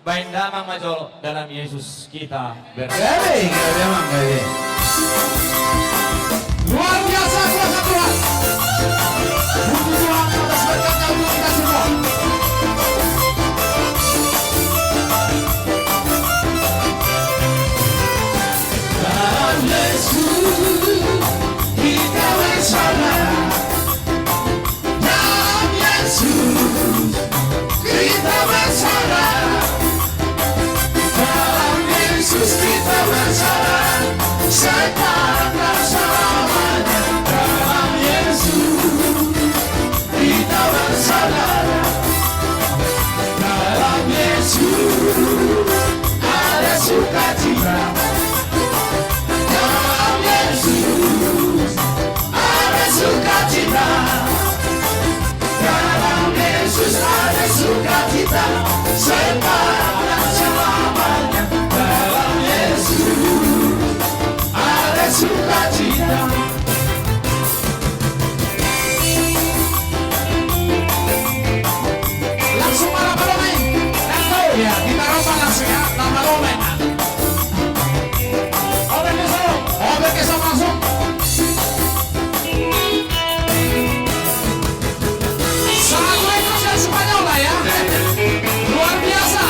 Baen damang ma jolo, dalam Yesus kita ber- Gabe, gabe, amang, gabe. Luar biasa kuasa Tuhan. Puji Tuhan atas berkatnya untuk kita semua. Dalam Yesus kita bersama. Dalam Yesus kita bersama. Dalam Yesus kita bersama. Setan dan selamanya. Dalam Yesus kita bersama. Dalam Yesus ada sukacita. Dalam Yesus ada sukacita. Dalam Yesus ada sukacita. Setan dan selamanya. Dalam Yesus ada sukacita. Langsung ma na malome. Langsung. Ya, kita rombak langsung ya, na malome. Open ke solo, open ke solo langsung. Sangat baik, Mas, dari Spanyola ya. Luar biasa.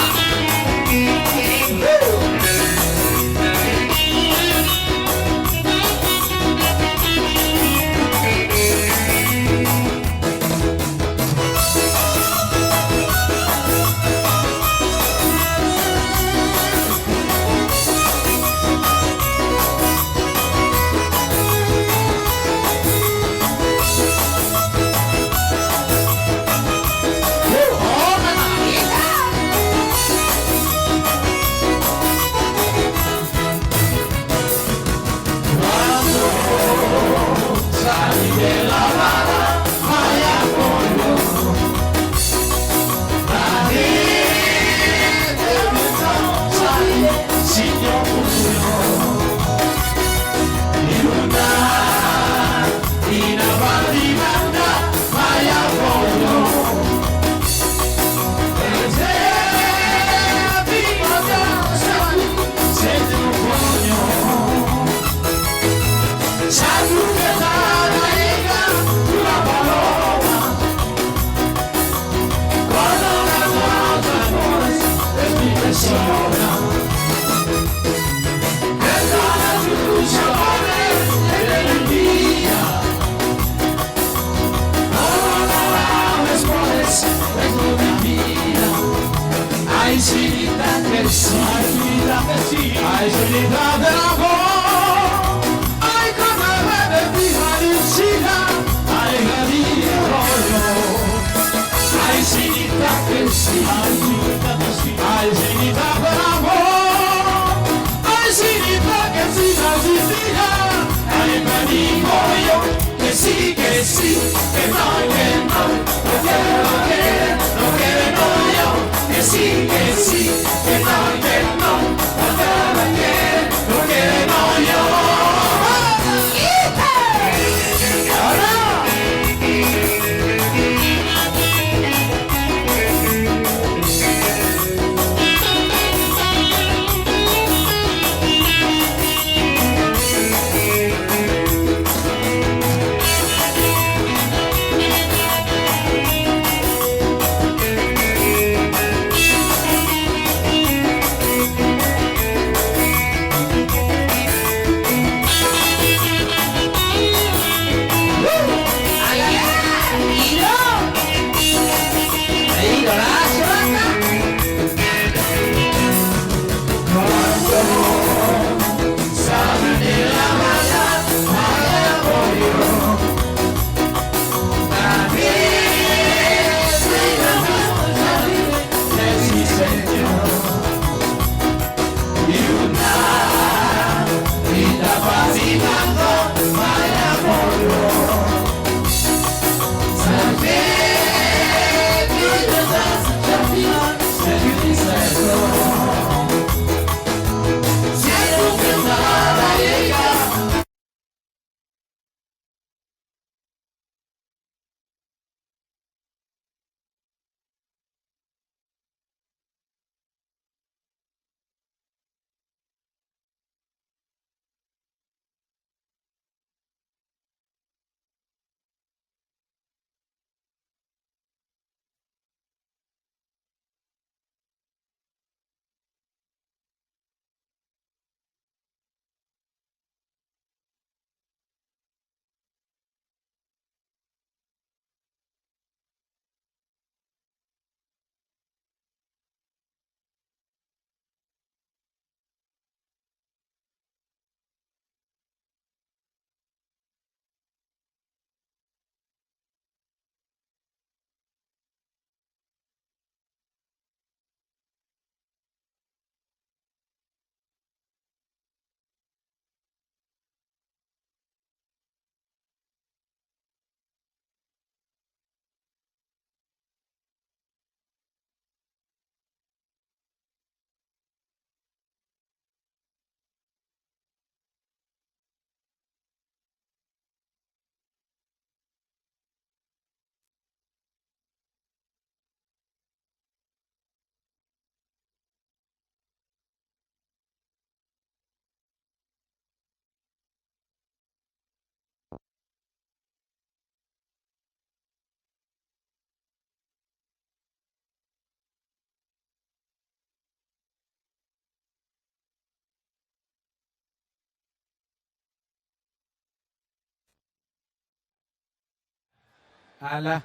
Ala.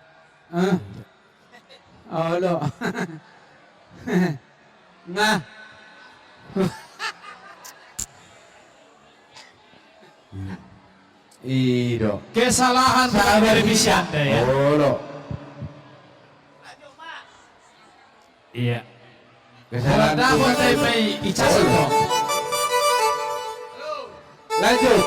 Eh. Olo. Nga. I do. Kesalahan. Sabar, dari Visanda, ya. Olo. Iya. Kesalahan. Kalau dapot, saya main dicas itu. Lanjut.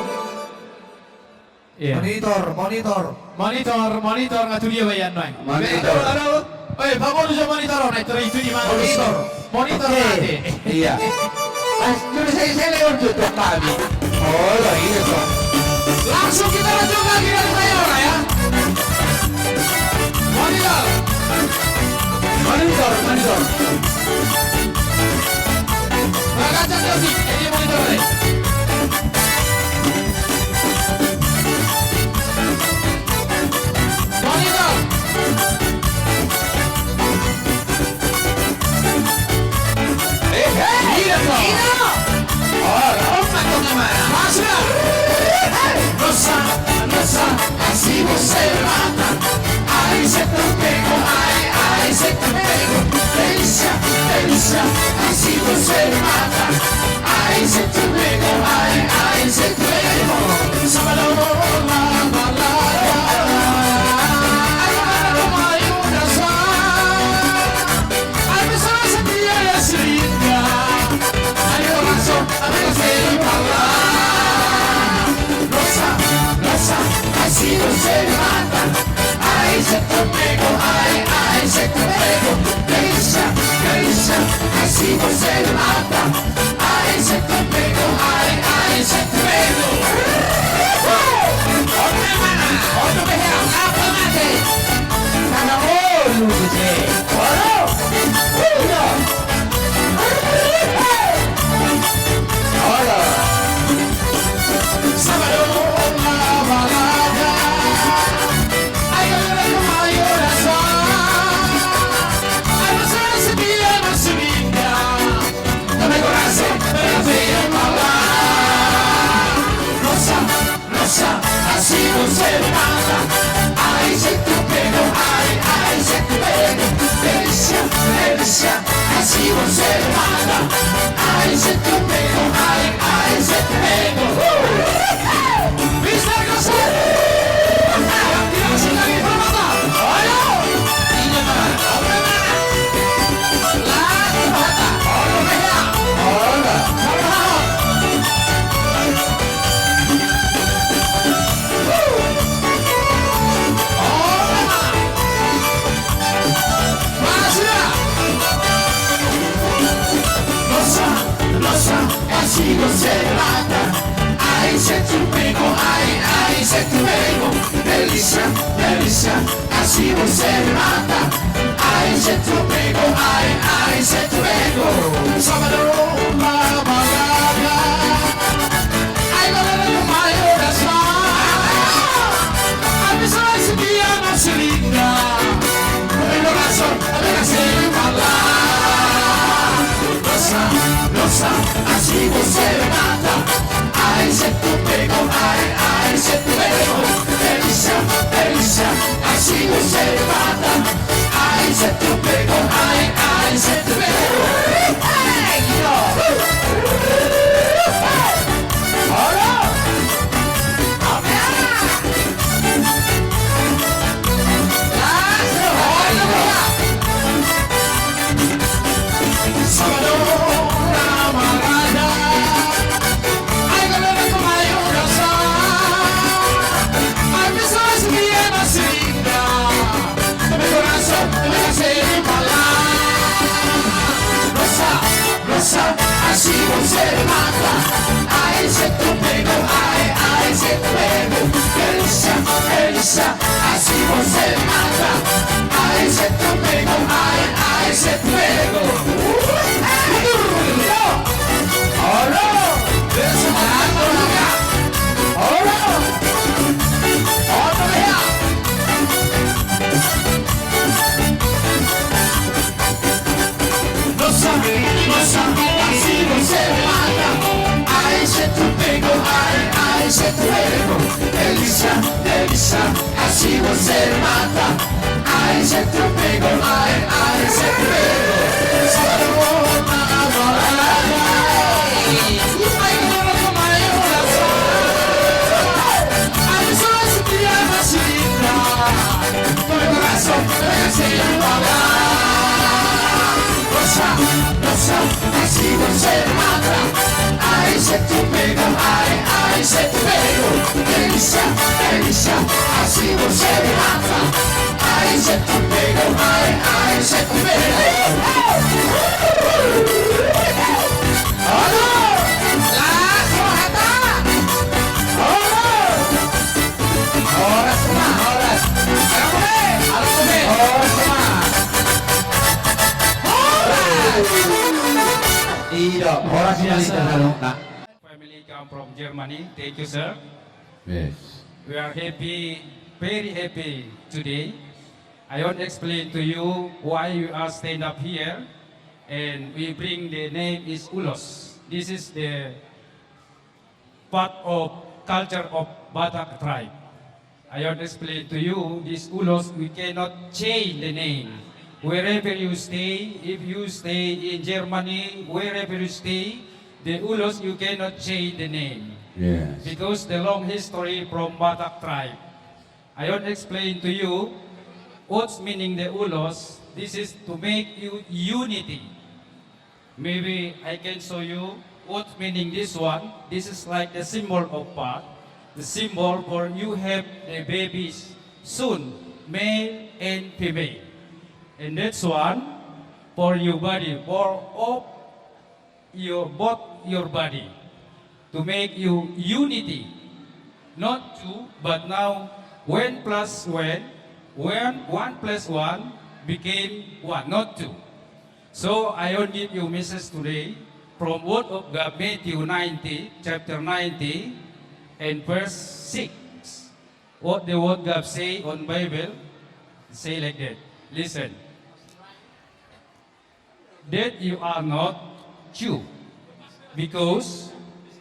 Iya. Monitor, monitor. Monitor, monitor, nga tu dia bayan, noi. Monitor. Halo, halo. Oi, pabon jo monitor, noi, itu, itu di mana? Monitor. Monitor. Oke. Nanti. Iya. Pas, terus saya, saya lewat tuh, tuh, kami. Oh, lo ini tuh. Langsung kita lanjut lagi dari Bayora, ya. Monitor. Monitor, monitor. Bagacak, Yosi. Ini monitor, nih. Monitor. Eh, eh, iya, toh. Iya. Oh, lompat, toh, kemana? Masuk, dah. Rosa, Rosa, así vos se mata. Ay, se te pego, ay, ay, se te pego. Delicia, delicia, así vos se mata. Ay, se te pego, ay, ay, se te pego. Sábado, la, la, la, la. Ay, ay, ay, ay, ay, ay. Rosa, Rosa, así no se mata. Así no se mata, ay, se te pego, ay, ay, se te pego. Delícia, delícia, así no se mata, ay, se te pego, ay, ay, se te pego. Sábado, la balada. Ay, la, la, la, la, mayo, la, sa. A mi so si dia na silinda. Pero la so, la, la, se mata. Rosa, rosa, así no se mata. Ay, se te pego, ay, ay, se te pego. Delícia, delícia, así no se mata. Ay, se te pego, ay, ay, se te pego. Hey, yo. Hola. Hola. Rosa, así no se mata. Ay, se te pego, ay, ay, se te pego. Delícia, delícia, así no se mata. Ay, se te pego, ay, ay, se te pego. Hola. Hola. Rosa, rosa, así no se mata. Ay, se te pego, ay, ay, se te pego. Delícia, delícia, así no se mata. Ay, se te pego, ay, ay, se te pego. Sábado, la balada. Ay, ay, ay, ay, ay, ay. Rosa, rosa, así no se mata. Ay, se te pego, ay, ay, se te pego. Delícia, delícia, así no se mata. Ay, se te pego, ay, ay, se te pego. Hola! Las, hola! Hola! Horas ma, horas. Alam be, alam be. Horas ma. Horas. Ido, horas ma. Family come from Germany. Thank you, sir. Yes. We are happy, very happy today. I won't explain to you why we are stand up here and we bring the name is Ulos. This is the part of culture of Batak tribe. I want to explain to you, this Ulos, we cannot change the name. Wherever you stay, if you stay in Germany, wherever you stay, the Ulos, you cannot change the name. Yes. Because the long history from Batak tribe. I want to explain to you what's meaning the Ulos. This is to make you unity. Maybe I can show you what meaning this one. This is like the symbol of birth. The symbol for you have the babies soon, male and female. And that's one for your body, for of your, both your body, to make you unity. Not two, but now one plus one, one, one plus one became one, not two. So I will give you message today from Word of God, Matthew nineteen, chapter nineteen, and verse six. What the Word God say on Bible, say like that. Listen. That you are not two, because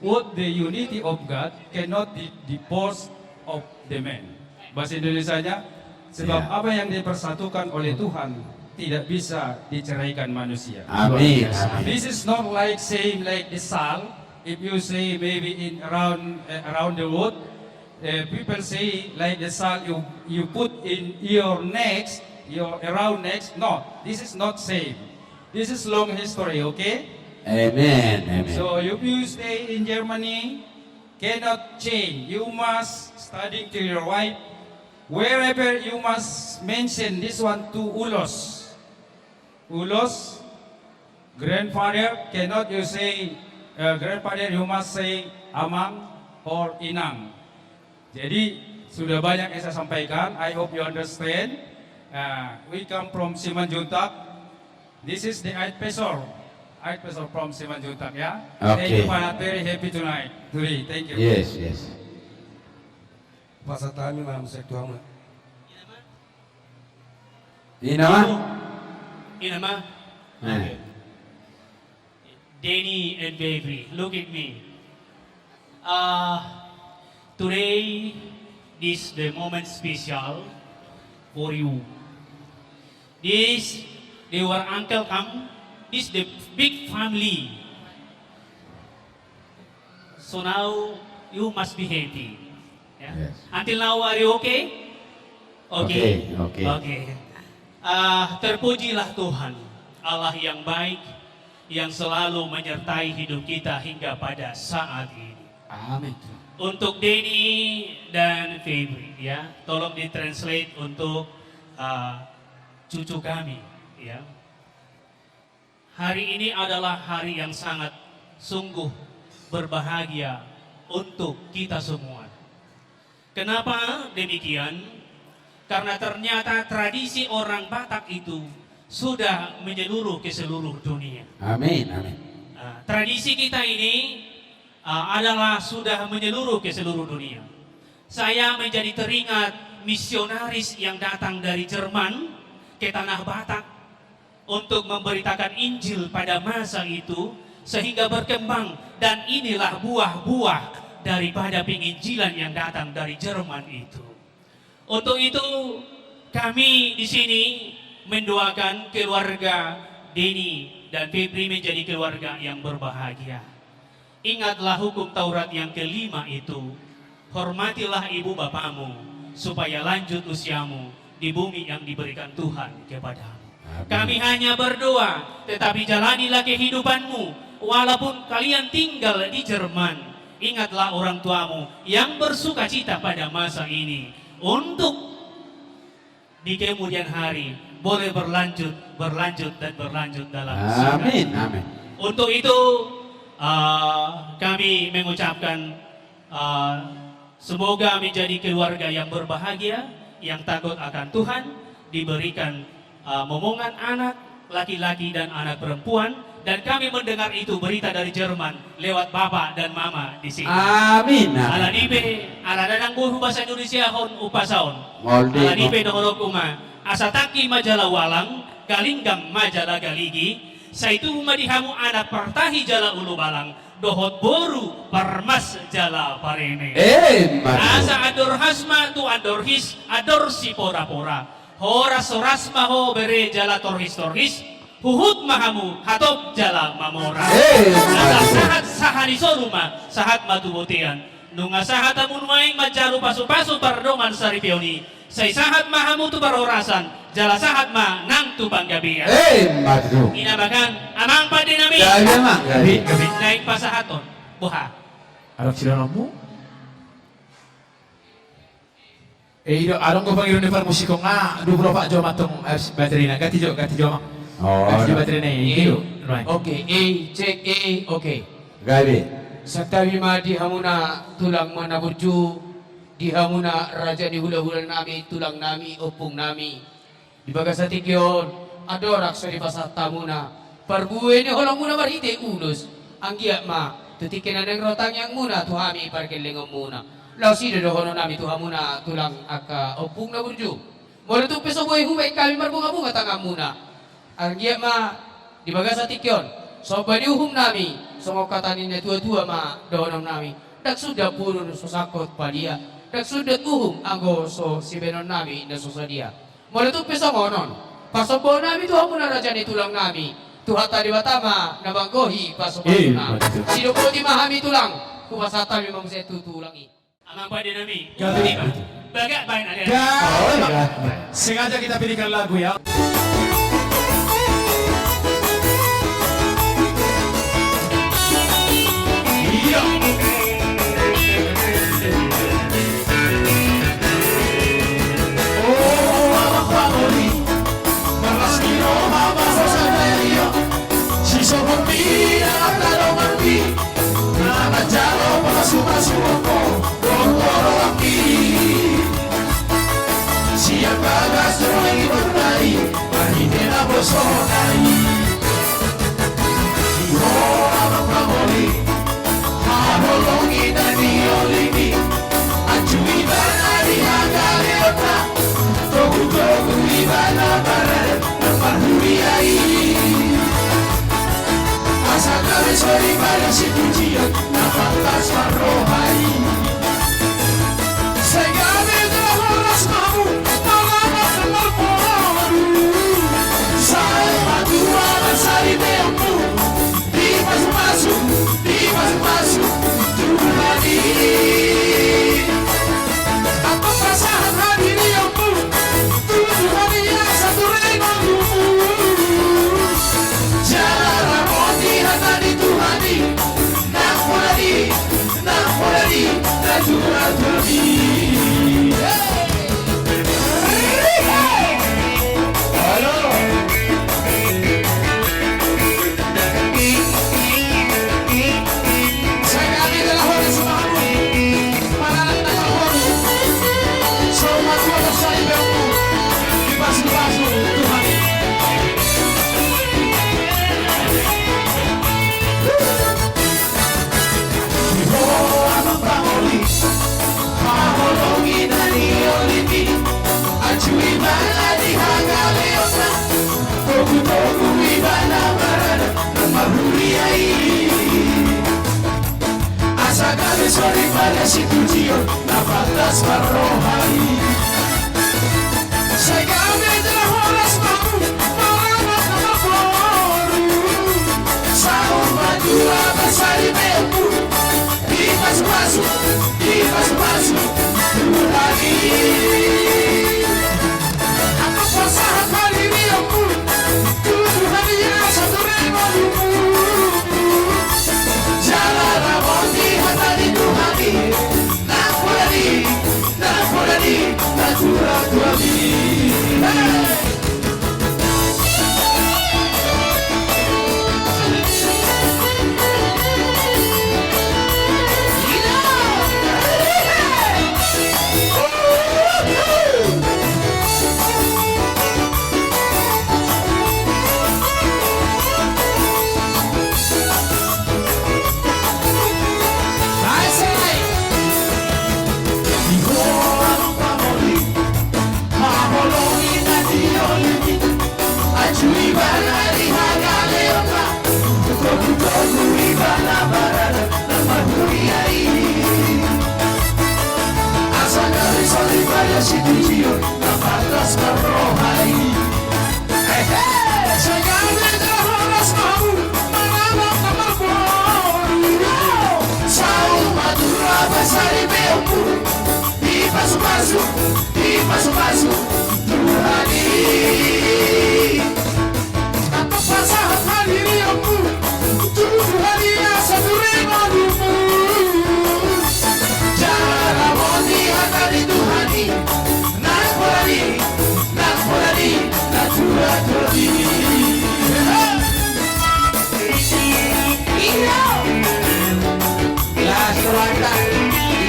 what the unity of God cannot be divorced of the man. Bahasa Indonesianya, sebab, iya, apa yang dipersatukan oleh Tuhan tidak bisa diceraikan manusia. Amin, amin. This is not like same like the shawl. If you say maybe in around, uh, around the world, uh, people say like the shawl you, you put in your necks, your around necks. No, this is not same. This is long history, okay? Amen, amen. So if you stay in Germany, cannot change. You must studying to your wife. Wherever you must mention this one to ulos. Ulos, grandfather, cannot you say, uh, grandfather, you must say amang or inang. Jadi, sudah banyak yang saya sampaikan. I hope you understand. Uh, we come from Simanjuntak. This is the Aid Pesor. Aid Pesor from Simanjuntak, ya. Thank you, okay. Pak Nat, very happy tonight. Today, thank you. Yes, yes. Pasahat hami ma muse tu hamu. Ina ma? Ina ma? Eh. Denny and Febri, look at me. Uh, today, this the moment special for you. This, your uncle come, this the big family. So now, you must be happy. Ya. Yes. Until now, are you okay? Okay. Okay, okay. Okay. Ah, terpujilah Tuhan, Allah yang baik, yang selalu menyertai hidup kita hingga pada saat ini. Amin. Untuk Denny dan Febri, ya, tolong ditranslate untuk, ah, cucu kami, ya. Hari ini adalah hari yang sangat sungguh berbahagia untuk kita semua. Kenapa demikian? Karena ternyata tradisi orang Batak itu sudah menyeluruh ke seluruh dunia. Amin, amin. Ah, tradisi kita ini, ah, adalah sudah menyeluruh ke seluruh dunia. Saya menjadi teringat misionaris yang datang dari Jerman ke Tanah Batak untuk memberitakan Injil pada masa itu, sehingga berkembang, dan inilah buah-buah daripada penginjilan yang datang dari Jerman itu. Untuk itu, kami di sini mendoakan keluarga Denny dan Febri menjadi keluarga yang berbahagia. Ingatlah hukum Taurat yang kelima itu, hormatilah ibu bapamu, supaya lanjut usiamu di bumi yang diberikan Tuhan kepadamu. Amin. Kami hanya berdoa, tetapi jalanilah kehidupanmu, walaupun kalian tinggal di Jerman. Ingatlah orang tuamu yang bersukacita pada masa ini, untuk di kemudian hari boleh berlanjut, berlanjut, dan berlanjut dalam surga. Amin, amin. Untuk itu, eh, kami mengucapkan, eh, semoga menjadi keluarga yang berbahagia, yang takut akan Tuhan, diberikan, eh, momongan anak, laki-laki dan anak perempuan, dan kami mendengar itu berita dari Jerman lewat bapa dan mama di sini. Amin, amin. Alani i pe, ala ndang boi hubasa Indonesiahon umpasa on. Alani i pe dohononku ma, asa tangki ma jala ualang, galinggang ma jala galigi, sai tubu ma di hamu anak partahi jala ulubalang, dohot boru parmas jala pareme. Eh, mantap. Asa andor has ma tu andor his, andor sipora-pora. Horas-horas ma ho bere jala torhis-torhis, huhut ma hamu hatop jala mamora. Eh, mantap. Asa sahat sahat ni solu ma, sahat ma tu bontean. Nunga sahat hamu nuaeng manjalo pasu-pasu pardongan saripeon i, sai sahat ma hamu tu parhorasan, jala sahat ma nang tu panggabean. Eh, mantap. Ina ma kan, amang pande nami. Gabe, amang, gabe. Gabe. Naeng pasahaton. Boha? Adong sidohononmu? Eh, i do, adong do pangidoan ni parmusik on, ah, dua puluh empat jam antong, eh, baterina. Ganti jo, ganti jo, amang. Oh, ganti jo baterina i, i do, nuaeng. Oke, eh, cek, eh, oke. Gabe. Santabi ma di hamuna tulang ma na burju, di hamuna raja ni hula-hula nami, tulang nami, ompung nami. Di bagasan tingki on, andorang so dipasahat hamuna parbue ni holongmuna marhite ulos, anggiat ma tu tingki na naeng ro tangiangmuna tu hami pargellengonmuna. Laos i do dohonon nami tu hamuna tulang angka ompung na burju. Molo tung pe so boi hubaen hami marbunga-bunga tanganmuna, anggiat ma di bagasan tingki on, somba ni uhum nami, songon hata ni na tua-tua ma dohonon nami: Ndang sundat purun so sangkot padia, ndang sundat uhum anggo so sibaenon nami na so sadia. Molo tung pe songon on, Pasombaon nami tu hamuna raja ni tulang nami. Tuhanta Debata ma na manggohi pasombaon nami. Sidok boti ma hami tulang, hupasahat hami ma muse tu tulang i. Amang pande nami. Gabe. Bagak baen ale. Gabe. Sengaja kita pilihkan lagu ya. Iya. O amang pangoli, marlas ni roha ma ho sadari on. Sisohonmi na tadonganmi, na manjalo pasupasu on, dongan rohangki. Sian bagas roha ni bornai, marhite naposona i. Di ho amang pangoli, haholongi na niolimi. Anju ibana di hagaleonna, togutogu ibana marada na marhuria i. Asa gabe soripada sipujion na pantas marroha i. Sai gabe jala horas ma hamu, manang na marboru. Sai matua ma saripeonmu, dipasupasu, dipasupasu Tuhan i. Antong pasahat hadirionmu tu Tuhan i asa ture ngolunmu. Jala ramoti hata ni Tuhan i, nang pola di, nang pola di, natural Tuhan i. Halo. Di ho amang pangoli, haholongi na niolimi. Anju ibana di hagaleonna, togutogu ibana marada na marhuria i. Asa gabe soripada sipujion na pantas marroha i. Sai gabe jala horas ma hamu, manang na marboru. Saur matua ma saripeonmu, dipasupasu, dipasupasu Tuhan i. Antong pasahat hadirionmu tu Tuhan i asa ture ngolunmu. Jala ramoti hata ni Tuhan i, nang pola di, nang pola di, natural Tuhan i. Hei! Di ho amang pangoli, haholongi na niolimi. Anju ibana di hagaleonna, togutogu ibana marada na marhuria i. Asa gabe soripada sipujion na pantas marroha i. Sai gabe jala horas ma hamu, manang na marboru. Saur matua ma saripeonmu, dipasupasu, dipasupasu Tuhan i. Antong pasahat hadirionmu tu Tuhan i asa ture ngolunmu. Jala ramoti hata ni Tuhan i, nang pola di, nang pola di, natural Tuhan i. Iya. Las rohanta.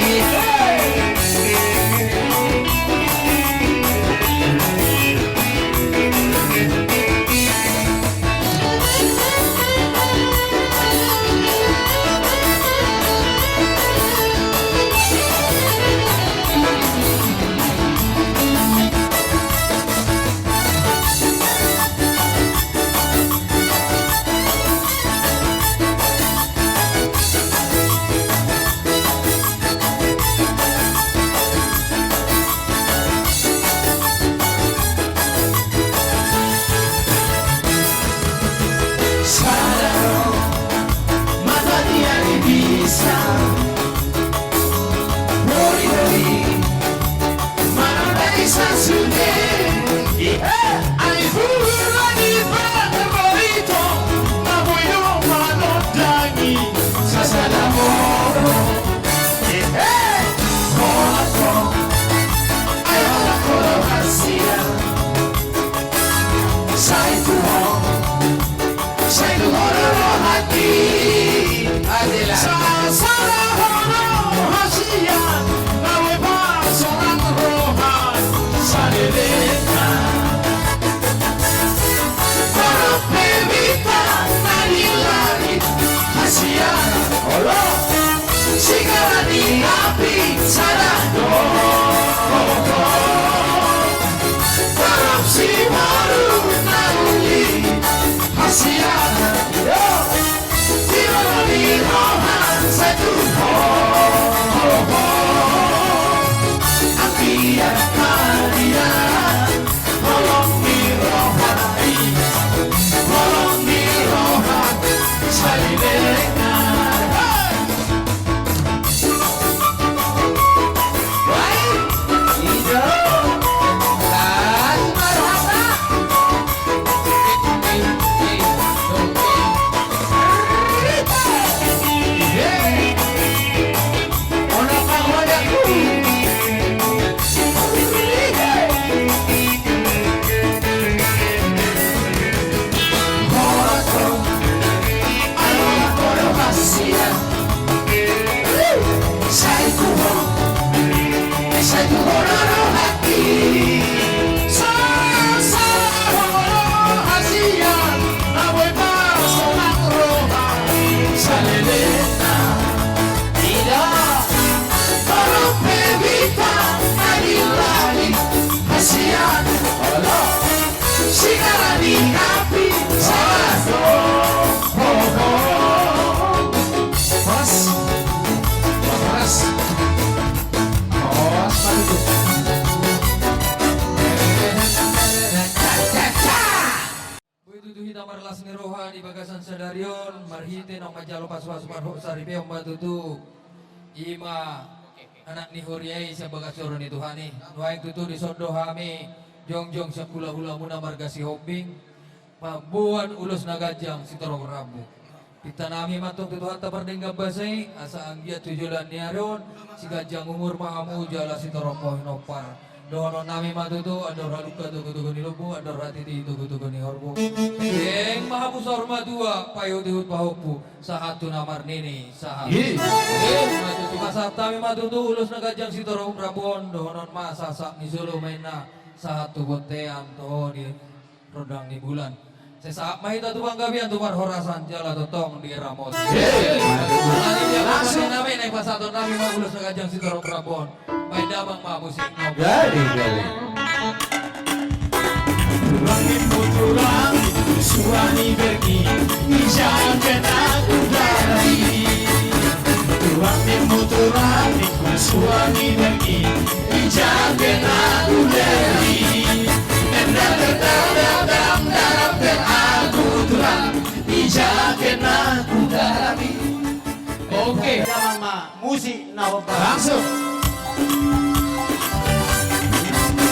Iya. Boi tutu hita marlas ni roha di bagasan sadari on, marhite naung manjalo pasupasu parhobas saripeon ma tutu. I ma anak ni huria i sian bagas joro ni Tuhan i. Nuaeng tutu dison do hami jongjong sian hulahulamuna marga Sihombing, mamboan ulos na ganjang sitorop rambu. Pintanami ma antong tu Tuhanta pardenggan basa i, asa anggiat tu joloan ni ari on siganjang umur ma hamu jala sitorop pinompar. Dohononnami ma tutu: Andor halumpang togutogu ni lombu, andor hatiti togutogu ni horbo. Deng ma hamu saur matua, paihutihut pahompu, sahat tu na marnini sahat. Deng ma tutu, pasahat hami ma tutu ulos na ganjang sitorop rambu on. Dohonon ma: Sahat ni solu ma inna sahat tu bontean, toho di rondang ni bulan. Sai sahat ma hita tu panggabean, tu parhorasan jala tongtong diramoti. Langsung. Nami, na pasahatonnami ma ulos na ganjang sitorop rambu on. Baen damang ma musik. Jadi, jadi. Tulang ni mutulang, suami berki, ijake na kudari. Tulang ni mutulang, suami berki, ijake na kudari. Enda terdam-dam dalam aku tulang, ijake na kudari. Oke. Damang ma musik na hombar. Langsung.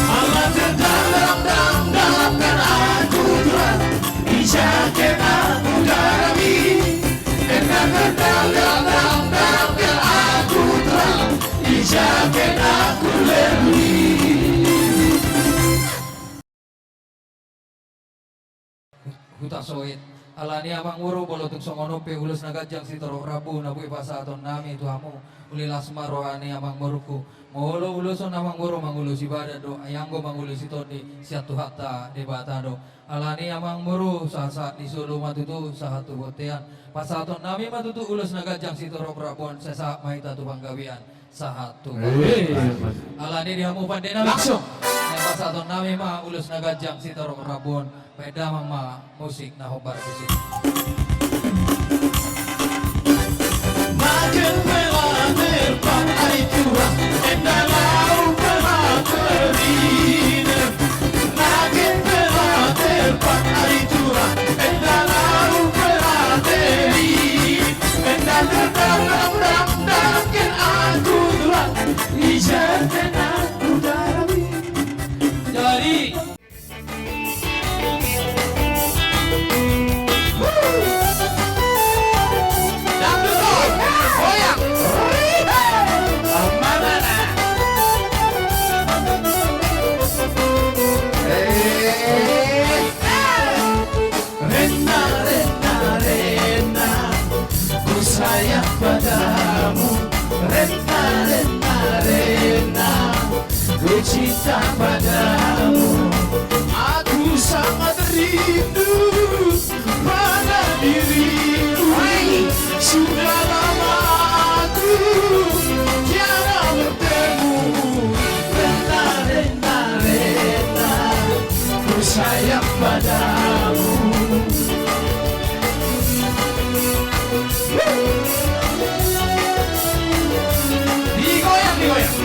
Ala terdam-dam dalam aku tulang, ijake na kudari. Enda terdam-dam dalam aku tulang, ijake na kudari. Hutasoit. Alani amang boru, molo tung songon on pe ulos na ganjang sitorop rambu na boi pasahatonnami tu hamu, uli las ma roha ni amang boruku. Molo ulos on amang boru mangulosi badan do, ai anggo mangulosi tondi sian Tuhanta Debata do. Alani amang boru, sahat-sahat ni solu ma tutu, sahat tu bontean. Pasahatonnami ma tutu ulos na ganjang sitorop rambu on, sai sahat ma hita tu panggabean. Sahat tu. Eh. Alani di hamu pandenami. Langsung. Pasahatonnami ma ulos na ganjang sitorop rambu on. Baen damang ma musik na hombar tusi. Makin bela terpat ari tua, enda lau bela terine. Makin bela terpat ari tua, enda lau bela terine. Enda terdam-dam dalam aku tulang, ijake na kudari. Jadi. Dangdut, goyang. Amanana. Eh. Rena, rena, rena, ku sayang padamu. Rena, rena, rena, ku cinta padamu. Aku sangat rindu pada dirimu. Sudah lama aku tiada bertemu. Rena, rena, rena, ku sayang padamu. Digoyang, digoyang.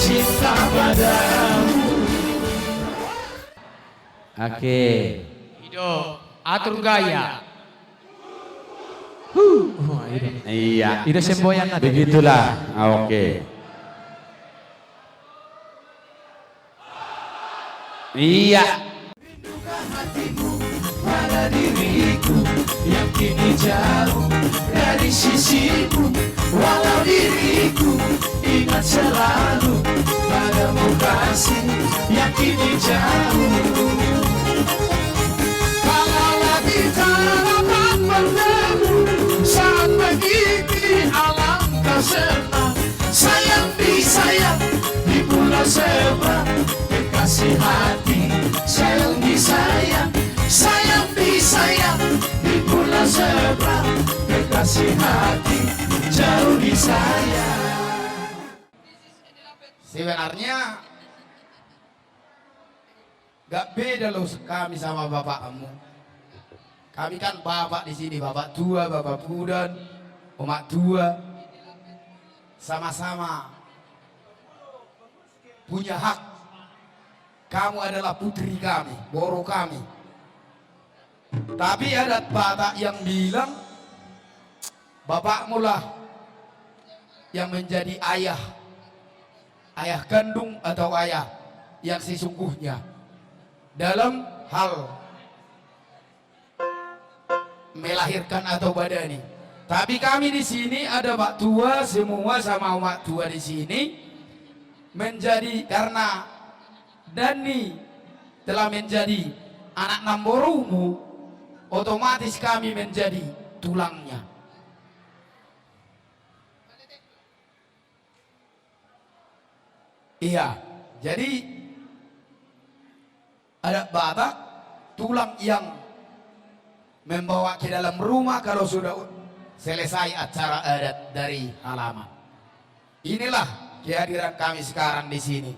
Cinta padamu. Oke. I do, atur gaya. Huh. Oh, i do. Iya. I do semboyan na. Begitulah. Ah, oke. Iya. Rindukan hatimu pada diriku yang kini jauh dari sisiku. Walau diriku ingat selalu padamu kasih yang kini jauh. Kalau lagi tak dapat bertemu saat begini, alangkah senang. Sayang di sayang di pulau seberang, kekasih hati. Sayang di sayang, sayang di sayang di pulau seberang, kekasih hati. Jauh di sayang. Sebenarnya gak beda lo kami sama bapakmu. Kami kan bapak di sini, bapak tua, bapak muda, omak tua. Sama-sama punya hak. Kamu adalah putri kami, boru kami. Tapi adat Batak yang bilang, bapakmulah yang menjadi ayah, ayah kandung atau ayah yang sesungguhnya dalam hal melahirkan atau badani. Tapi kami di sini ada pak tua, semua sama omak tua di sini menjadi, karena Dani telah menjadi anak namborumu, otomatis kami menjadi tulangnya. Iya, jadi adat Batak, tulang yang membawa ke dalam rumah kalau sudah selesai acara adat dari halaman. Inilah kehadiran kami sekarang di sini.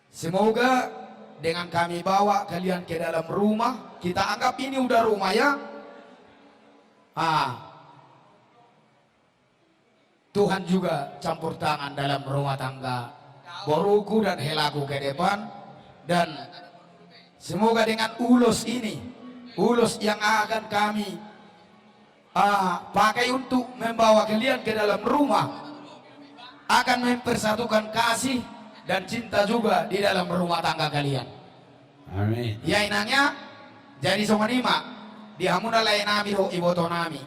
Semoga dengan kami bawa kalian ke dalam rumah, kita anggap ini udah rumah ya. Ah, Tuhan juga campur tangan dalam rumah tangga boruku dan helaku ke depan. Dan semoga dengan ulos ini, ulos yang akan kami ah, pakai untuk membawa kalian ke dalam rumah, akan mempersatukan kasih dan cinta juga di dalam rumah tangga kalian. Amin. Ya inangnya, jadi songon i ma di hamu na lae nami dohot iboto nami.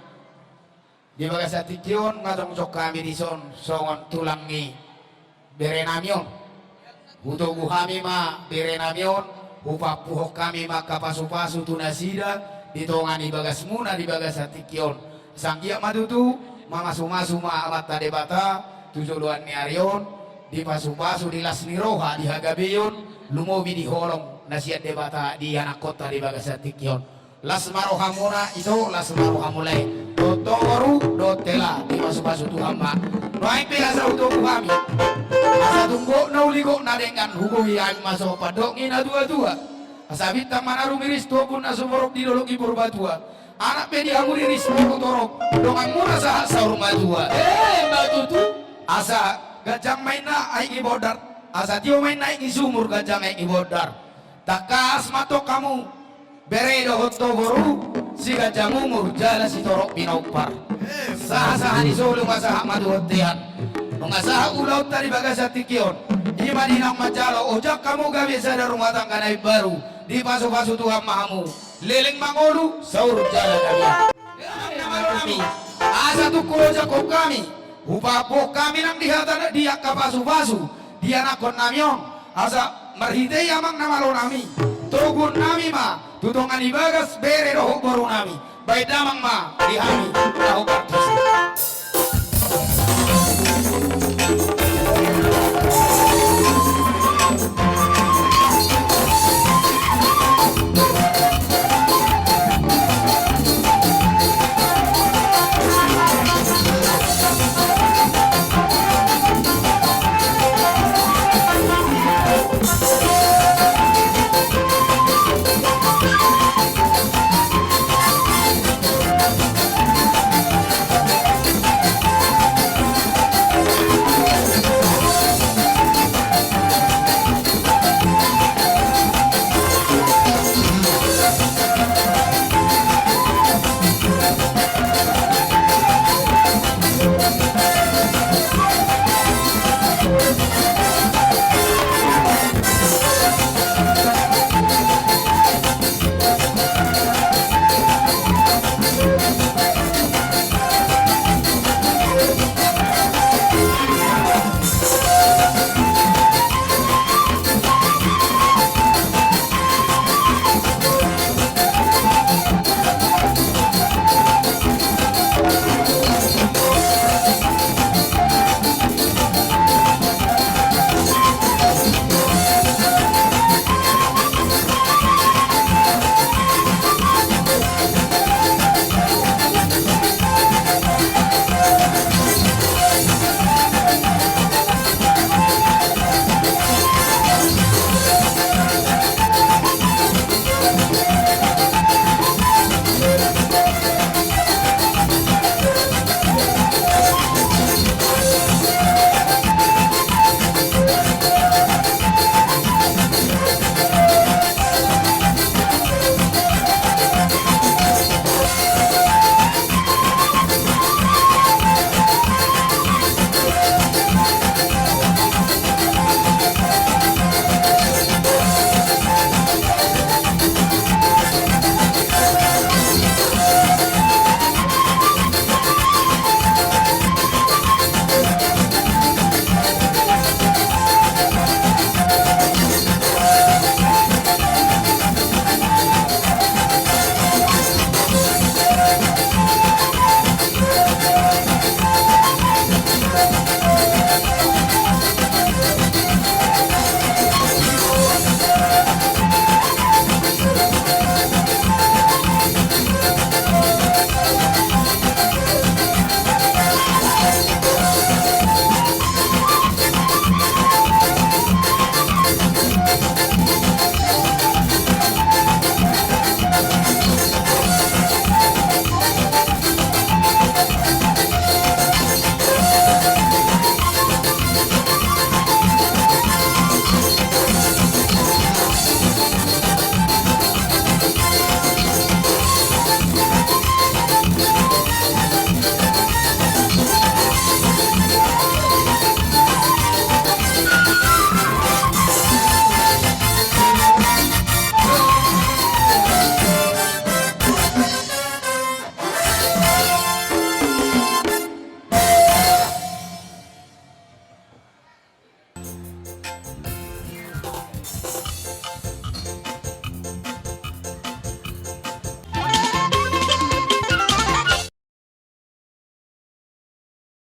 Di bagasan tingki on nga jongjong hami dison songon tulang ni bere nami on. Hutogu hami ma bere nami on, hupampuhon hami ma angka pasupasu tu nasida di tonga ni bagasmuna di bagasan tingki on. Sai anggiat ma tutu mamasumasu ma Amanta Debata tu joloan ni ari on, dipasupasu di las ni roha, di hagabeon, lumobi di holong na sian Debata di anakkonta di bagasan tingki on. Las ma rohamuna ito, las ma rohamu lae. Dohot toru, dohot hela, dipasupasu Tuhan ma. Nuaeng pe asa hutogu hami, asa tung gok na uli gok na denggan, hugohi hami ma so pandok ni natuatua. Asa bintang ma na rumiris tu ombun na sumorop di dolok ni Purbatua. Anak pe di hamu riris molo torop, donganmuna sahat saur matua. Eh, ima tutu. Asa ganjang ma inna aek ni bondar, asa tio ma inna aek ni sumur, ganjang aek ni bondar. Tangkas ma antong hamu bere dohot boru, siganjang umur jala sitorop pinompar. Sahatsahat ni solu ma sahat ma tu bontean. Nunga sahat ulaonta di bagasan tingki on, ima di naung manjalo, ojak hamu gabe sada rumah tangga na imbaru. Dipasupasu Tuhan ma hamu, leleng mangolu, saur jala na biar. Amang na malo nami, asa tung huojakhon hami, hupaampuhon hami nang di hata, di angka pasupasu di anakkon nami on. Asa marhite i amang na malo nami, toguon nami ma tu tonga ni bagas bere dohot boru nami. Baen damang ma di hami na hombar tusi.